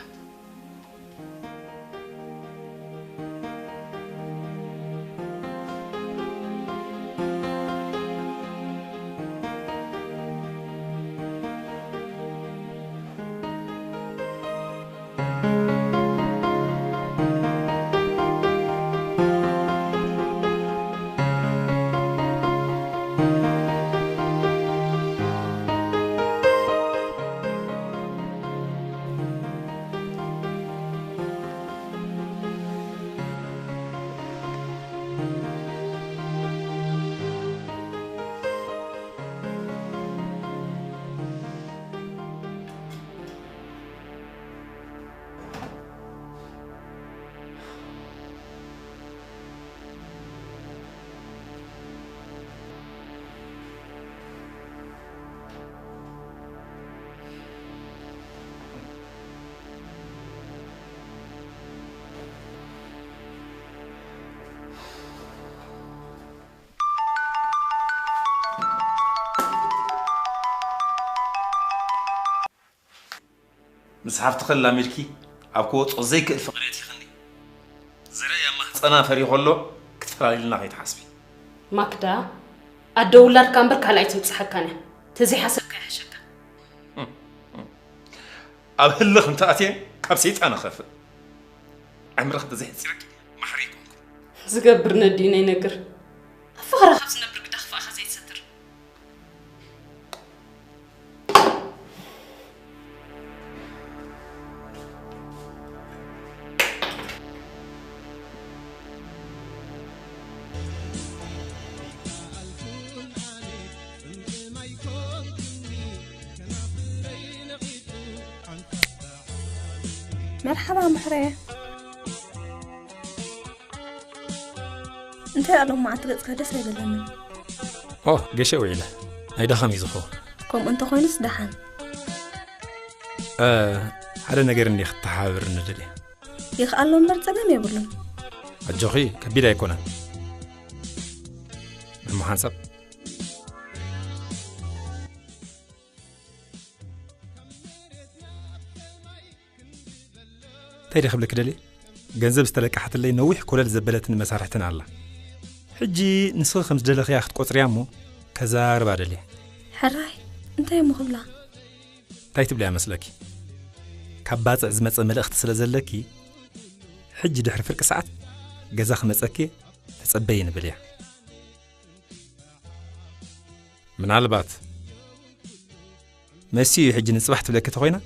ምስ ሓፍትኺ ኣላሚድኪ ኣብ ክወጾ ዘይክእል ፍቕሪ ኣእቲኽኒ። ዘርኢ ኣብ ማህጸና ፈርዩ ከሎ ክትፈላልይልና ከይትሓስቢ። ማክዳ፣ ኣደ ውላድካ እምበር ካልኣይ ትብጽሓካን እያ። ተዘይሓሰብካ ይሕሸካ። ኣብ ህልኽ እንተኣትየ ካብ ሰይጣን እኸፍእ። ዕምርኺ ተዘይሕጺረኪ ማሕሪ ኣይኮንኩን። ዝገብር ነዲኡ ነይነግር። ኣብ ፍቕሪ ካብ ዝነብር ግዳ ክፋእኻ ዘይትሰትር። መርሓባ ምሕሬ። እንታይ ኣሎ መዓልቲ ገጽካ ደስ ኣይበለንን። ኦ፣ ገሸ ውዒለ። ናይ ድኻም እዩ ዝኸውን። ከምኡ እንተኾይኑስ ደሓን። እ፣ ሓደ ነገር እንዲ ክትተሓባበርኒ ደልየ። ይኽኣሎ እምበር ጸገም የብሉን። ኣጆኺ፣ ከቢድ ኣይኮነን። እሞ ሓንሳብ እንታይ ድየ ክብለኪ ደልየ? ገንዘብ ዝተለቀሓትለይ ነዊሕ ኮለል ዘበለትን መሳርሕትን ኣላ። ሕጂ ንስኺ ከም ዝደለኽያ ክትቆጽርያ እሞ ከዛርባ ደልየ። ሕራይ፣ እንታይ እሞ ክብላ? እንታይ ትብልያ መስለኪ? ካብ ባጽዕ ዝመጸ መልእኽቲ ስለ ዘለኪ፣ ሕጂ ድሕሪ ፍርቂ ሰዓት ገዛ ክመጸኪ ተጸበይኒ በልያ። ምናልባት መሲዩ ሕጂ ንጽባሕ ትብለኪ ተኾይና፣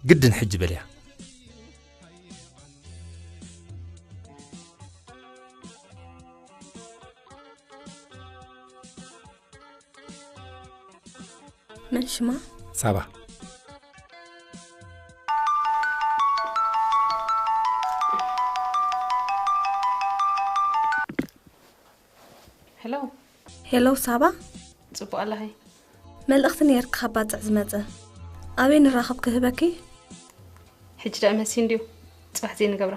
ግድን ሕጂ በልያ። መን ሽማ? ሳባ። ሄሎ። ሄሎ ሳባ። ጽቡቕ ኣለኺ? መልእኽቲ ነይርኪ ካብ ባጽዕ ዝመጸ። ኣበይ ንራኸብ ክህበኪ? ሕጂ ደኣ መሲ እንድዩ። ጽባሕ ዘይንገብራ።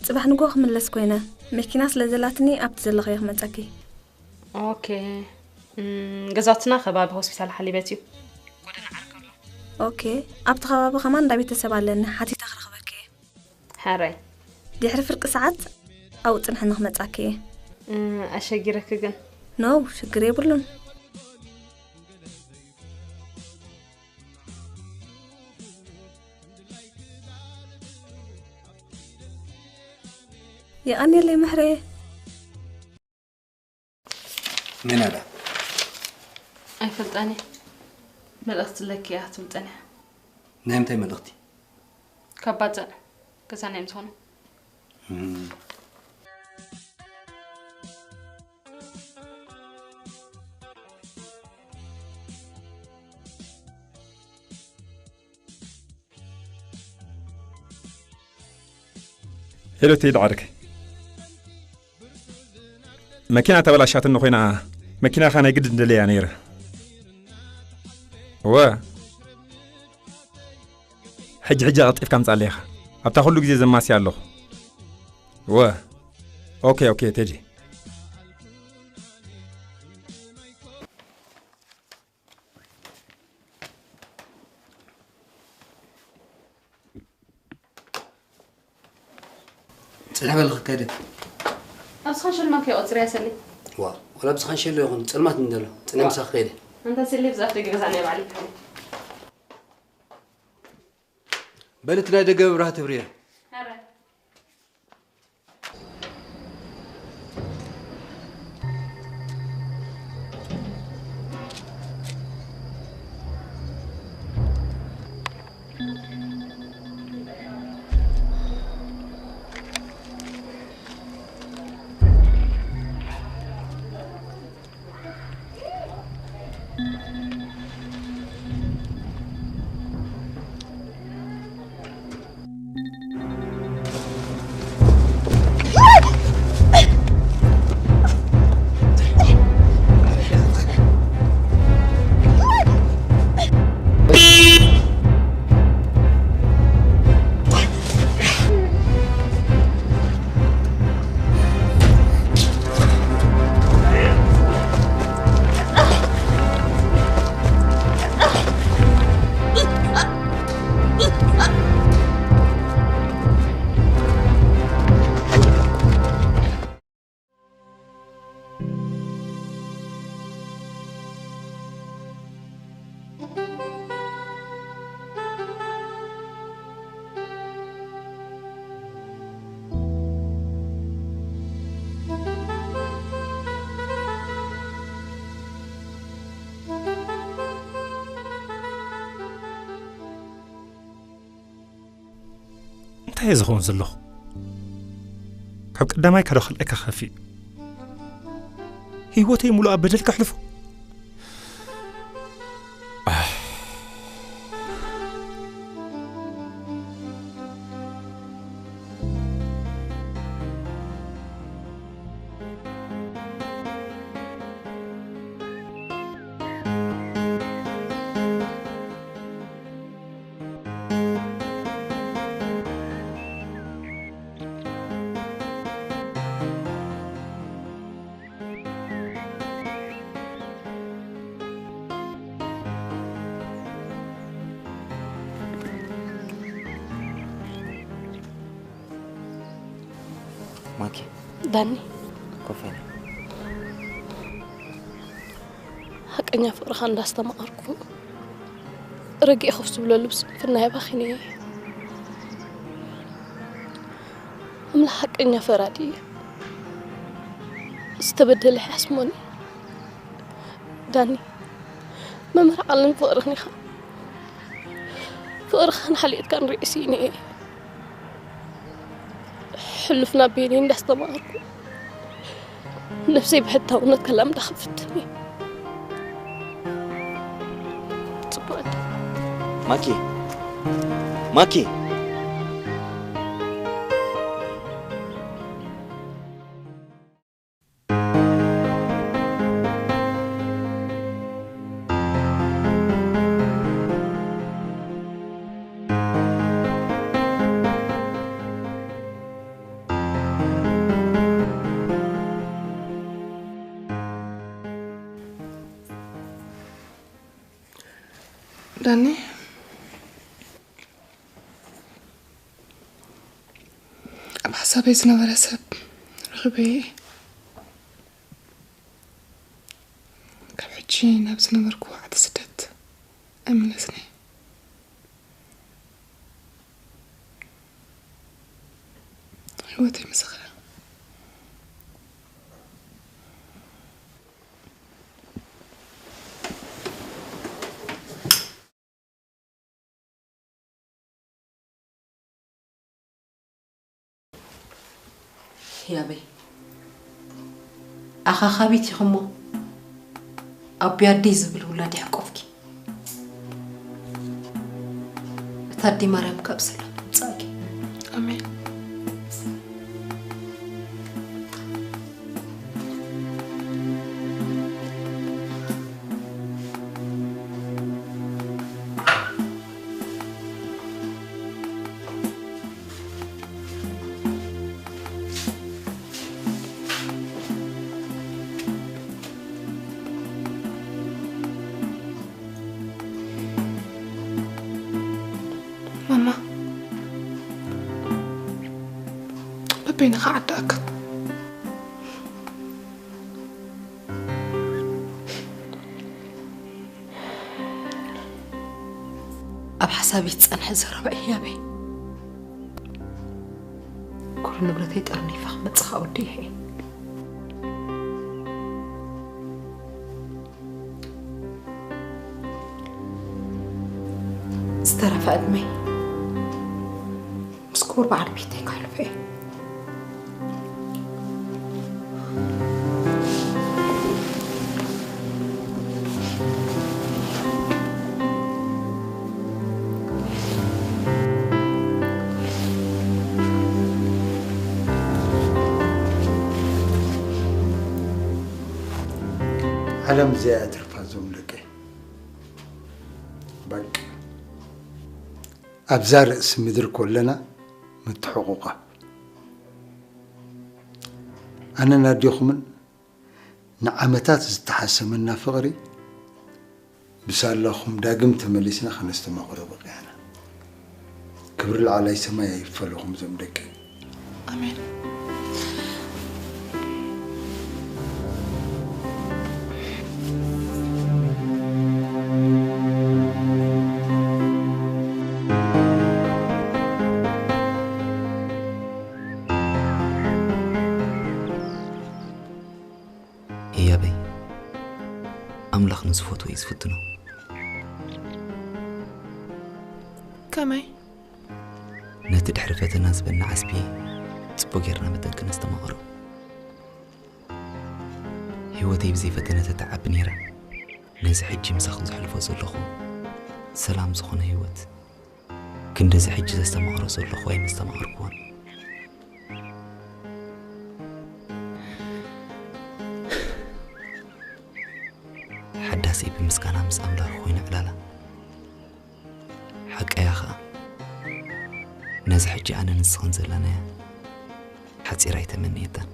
ጽባሕ ንግሆ ክምለስ ኮይነ። መኪና ስለ ዘላትኒ ኣብቲ ዘለኽዮ ክመጸኪ። ኦኬ። እም፣ ገዛውትና ከባቢ ሆስፒታል ሓሊበት እዩ። ጎደና ዓርከሎ። ኦኬ። ኣብቲ ከባቢ ከማን እንዳ ቤተሰብ ኣለኒ። ሓቲተ ክረኽበኪ እየ። ሕራይ። ድሕሪ ፍርቂ ሰዓት ኣብኡ ጽንሕኒ ክመጻኪ እየ። እ፣ ኣሸጊረኪ ግን? ኖው፣ ሽግር የብሉን። የቐንየለይ ምሕሬ። መን ኣዳ? ኣይፈልጣን እየ። መልእኽቲ ኣለኪ እያ ክትብል ጸኒሓ። ናይ ምንታይ መልእኽቲ? ካብ ባጽዕ ገዛና እዮም ዝኾኑ። እም። ሄሎ ቴዲ ዓርከይ፣ መኪና ተበላሻትኒ ኮይና፣ መኪናኻ ናይ ግድን ደለያ ነይረ። እወ፣ ሕጂ ሕጂ ቀልጢፍካ ምጻለይ ኢኻ። ኣብታ ኩሉ ግዜ ዘማስያ ኣለኹ። እወ። ኦኬ ኦኬ ቴዲ። ጽንሕ በል ክከደ። ኣብዚ ካንሸሎ ማን ከይቆጽር እያ ሰሊ። ዋ፣ ወላ ኣብዚ ካንሸሎ ይኹን ጸልማት እንደሎ። ጽንሕ ምሳኺ ከይደ። ኣንታ ሰሊ ብዛፍ ደገ ገዛ ናይ ባዕለይ ክኸይድ። በል እቲ ናይ ደገ መብራህቲ ኣብርየ። ኧረ። እንታይ እየ ዝኸውን ዘለኹ? ካብ ቀዳማይ ካብ ካልኣይ ከኸፊእ፣ ህይወተይ ሙሉእ ኣብ በደል ከሕልፎ? ማኪ። ዳኒ። ኮፈለ። ሓቀኛ ፍቕርኻ እንዳስተማቐርኩ፣ ረጊእ ኮፍ ዝብለሉ ብስንፍና የባኺነ እየ። ኣምላኽ ሓቀኛ ፈራዲ እዩ። ዝተበደለ ይሓስሞኒ። ዳኒ፣ መምህር ዓለም ፍቕርን ኢኻ። ፍቕርኻን ሓልዮትካን ርእዩ ስኢነ እየ። ሕሉፍ ናብ ቤኒ እንዳስተማቐርኩ፣ ነብሰይ ብሕታውነት ከላምዳ ክፍትን እየ። ጽቡቕ። ማኪ፣ ማኪ። ዳኒ፣ ኣብ ሓሳበይ ዝነበረ ሰብ ረኺበ እየ። ካብ ሕጂ ናብ ዝነበርኩ ዓዲ ስደት ኣይምለስን እየ። ህይወተይ ምሳኻ። ያበይ፣ ኣኻኻቢት ኢኺ እሞ፣ ኣቦይ ኣደይ ዝብል ውላድ ይሕቆፍኪ። እታ ኣደይ ማርያም ካብ ሰላም ትምጻእኪ። ኣሜን። በይንኻ ዓዲ ኣከብ። ኣብ ሓሳብ ይትጸንሐ ዘረባ እያበይ። ኩሉ ንብረተይ ጠርኒፋ ክመጽኻ ወዲ ይሄ። ዝተረፈ ዕድመይ ምስ ክቡር በዓል ቤተይ ከሕልፎ እየ። ዓለም እዚኣ እያ ትርፋ እዞም ደቀይ። በቃ ኣብዛ ርእሲ ምድሪ ኮለና ምትሕቑቓ። ኣነን ኣዴኹምን ንዓመታት ዝተሓሰመና ፍቕሪ ብሳላኹም ዳግም ተመሊስና ከነስተማቕሮ በቒዕና። ክብሪ ላዕላይ ሰማይ ኣይፈለኹም እዞም ደቂ። ኣሜን። ህያበይ፣ ኣምላኽ ንዝፈትዎ እዩ ዝፍትኖ። ከመይ? ነቲ ድሕሪ ፈተና ዝበና ዓስቢ ጽቡቕ ጌርና መጠን ክነስተማቕሮ። ህይወተይ ብዘይ ፈተነ ተትዓቢ ነይራ፣ ነዚ ሕጂ ምሳኺ ዘሕልፎ ዘለኹ ሰላም ዝኾነ ህይወት፣ ክንድዚ ሕጂ ዘስተማቕሮ ዘለኹ ኣይመስተማቕርክዎን። ሓዳሰይ ብምስጋና ምስ ኣምላኽ ኮይነ ዕላላ። ሓቀያ ኸኣ፣ ነዚ ሕጂ ኣነ ንስኽን ዘለናያ ሓጺር ኣይተመንየታን።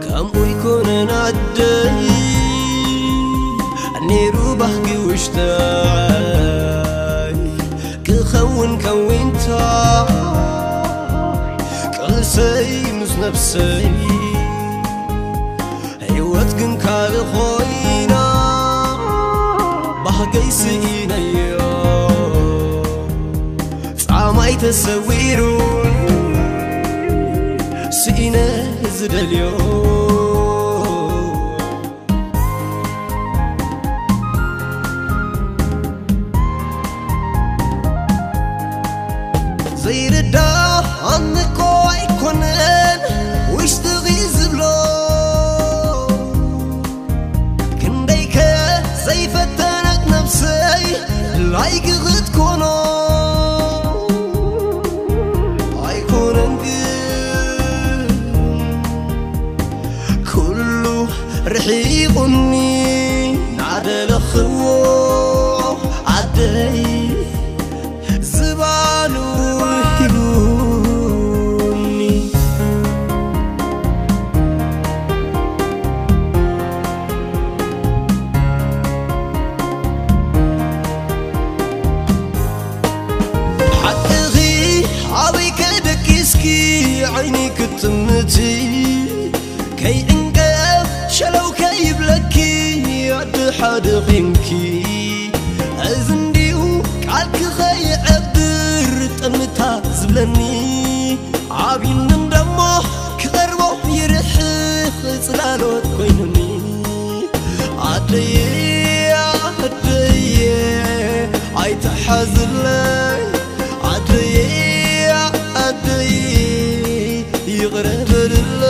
ከምኡ ይኮነን ኣደይ፣ ነይሩ ባህጊ ውሽጠይ ክኸውን ከዊንታ ቃልሰይ ምስ ነፍሰይ። ህይወት ግን ካልእ ኮይና ባህገይ ስኢነዮ፣ ጻማይ ተሰዊሩን ስኢነ ዝደልዮ። ዘይርዳኣኒ እኮ ኣይኮነን ውሽጥኺ ዝብሎ፣ ክንደይከ ዘይፈተነት ነብሰይ ድላይኪ ክትኮኖ። ኣይኮነን ግን ኩሉ ርሒቑኒ ናደለኽዎ ዓደይ ዝባኑ ሂቡኒ። ዓይኒ ክትጥምቲ ከይዕንቀፍ ሸለው ከይብለኪ ኣደ ሓደ ዄንኪ እዚ እንድዩ ቃልኪ ኸይዐብር ጠምታ ዝብለኒ ዓብዩኒ እንደሞ ክቐርቦ ይርሕቕ ጽላሎት ኮይኑኒ ኣደየ ኣደየ ኣይትሓዝለይ ኣደየ ኣደየ ይቕረ በልለይ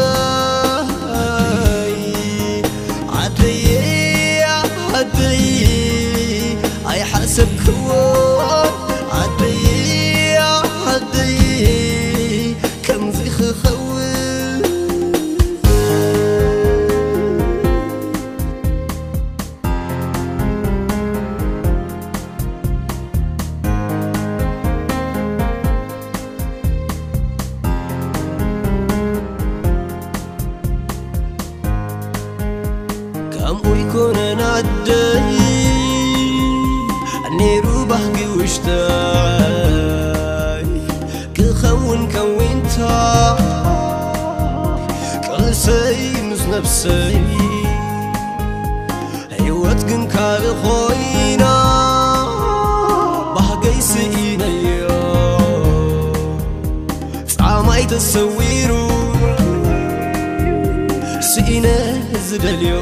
ኣደየ ኣደየ ኣይሓሰብክዎ ኣደየ ኣደየ ከምዚ ክኸውን ከምኡ ይኮነን ኣደይ ነይሩ ባህጊ ውሽጠይ ክኸውን ከዊንታ ቃልሰይ ምስ ነብሰይ ህይወት ግን ካልእ ኮይና ባህገይ ስኢነዮ ጻማይ ተሰዊሩ ስኢነ ዝደልዮ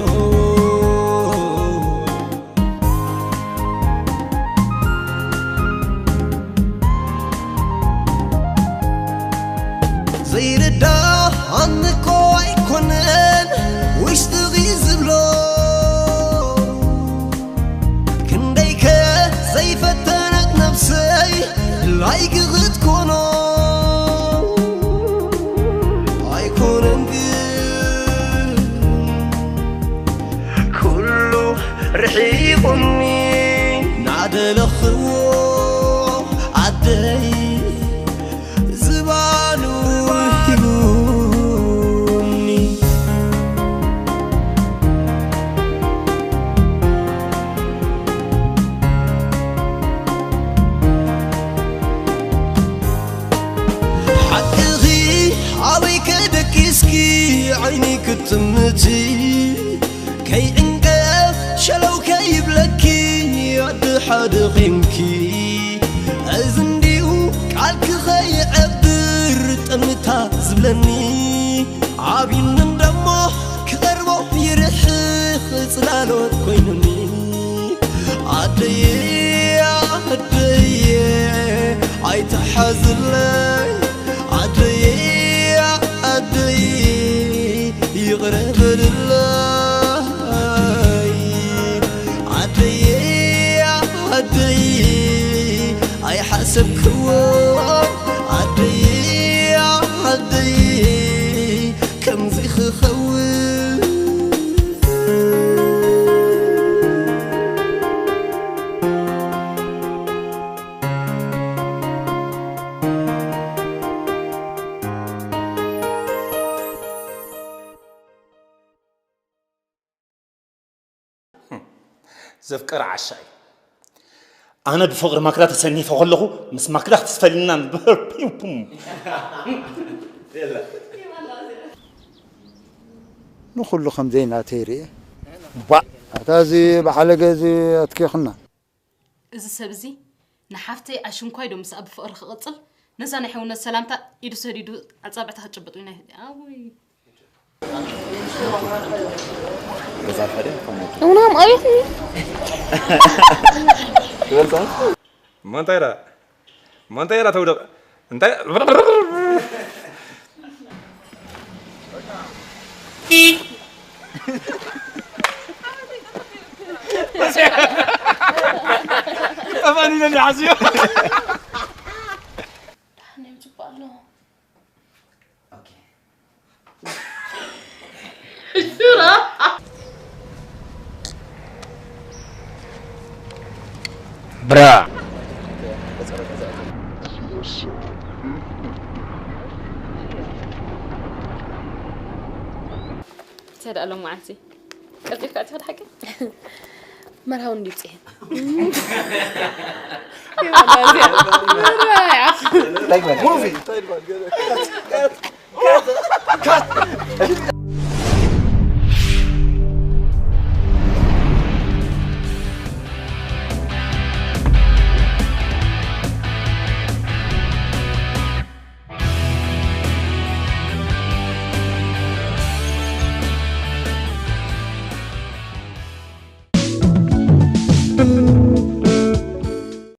ዘይርዳኣኒ እኮ ኣይኮነን ውሽጥኺ ዝብሎ ክንደይከ ዘይፈተነት ነብሰይ ድላይኪ ክትኮኖ ኣይኮነን ግን ኩሉ ርሒቑኒ ናደለኽዎ ኣደይ ዝባኑ ሂቡኒ ሓቅኺ ኣበይ ከደቂስኪ ዓይኒ ክትጥምቲ ከይዕንቀፍ ሸለው ከይብለኪ ኣደ ሓደ ዄንኪ እዚ እንድዩ ቃልኪ ኸይዐብር ጠምታ ዝብለኒ ዓብዩኒ እንደሞ ክቐርቦ ይርሕቕ ጽላሎት ኮይኑኒ ኣደየ ኣደየ ኣይትሓዝለይ ኣደየ ኣደየ ይቕረ በልለይ ኣደየ ኣደየ ኣይሓሰብክዎ ኣደየ ኣደየ ከምዚ ክኸውን ዘፍቀረ ዓሻ እዩ። ኣነ ብፍቕሪ ማክዳ ተሰኒፈ ከለኹ ምስ ማክዳ ክትፈልየና ንበርፒውፑም ንኹሉ ከም ዘይናተይ ርእየ። ባእ! ኣታ እዚ ብሓለገ እዚ ኣትኪኽና። እዚ ሰብ እዚ ንሓፍተይ ኣሽንኳይ ዶ ምስኣ ብፍቕሪ ክቕጽል ነዛ ናይ ሕውነት ሰላምታ ኢዱ ሰዲዱ ኣጻብዕታ ክጭብጥ ኢና ኣውይ እውናም ኣቤት እሞ እንታይ ኢላ እሞ እንታይ ኢላ ተውደቕ እንታይ ጠፋኒለኒ ሓስዮ ደሓን እዮም ፅቡቅ ኣለዎ ብራ። እንታይ ደኣ ሎም መዓልቲ ቀልጢፍካ ኣቲኻ ድሓቂ መርሃዊ እንዲብፅሐ ሙቪ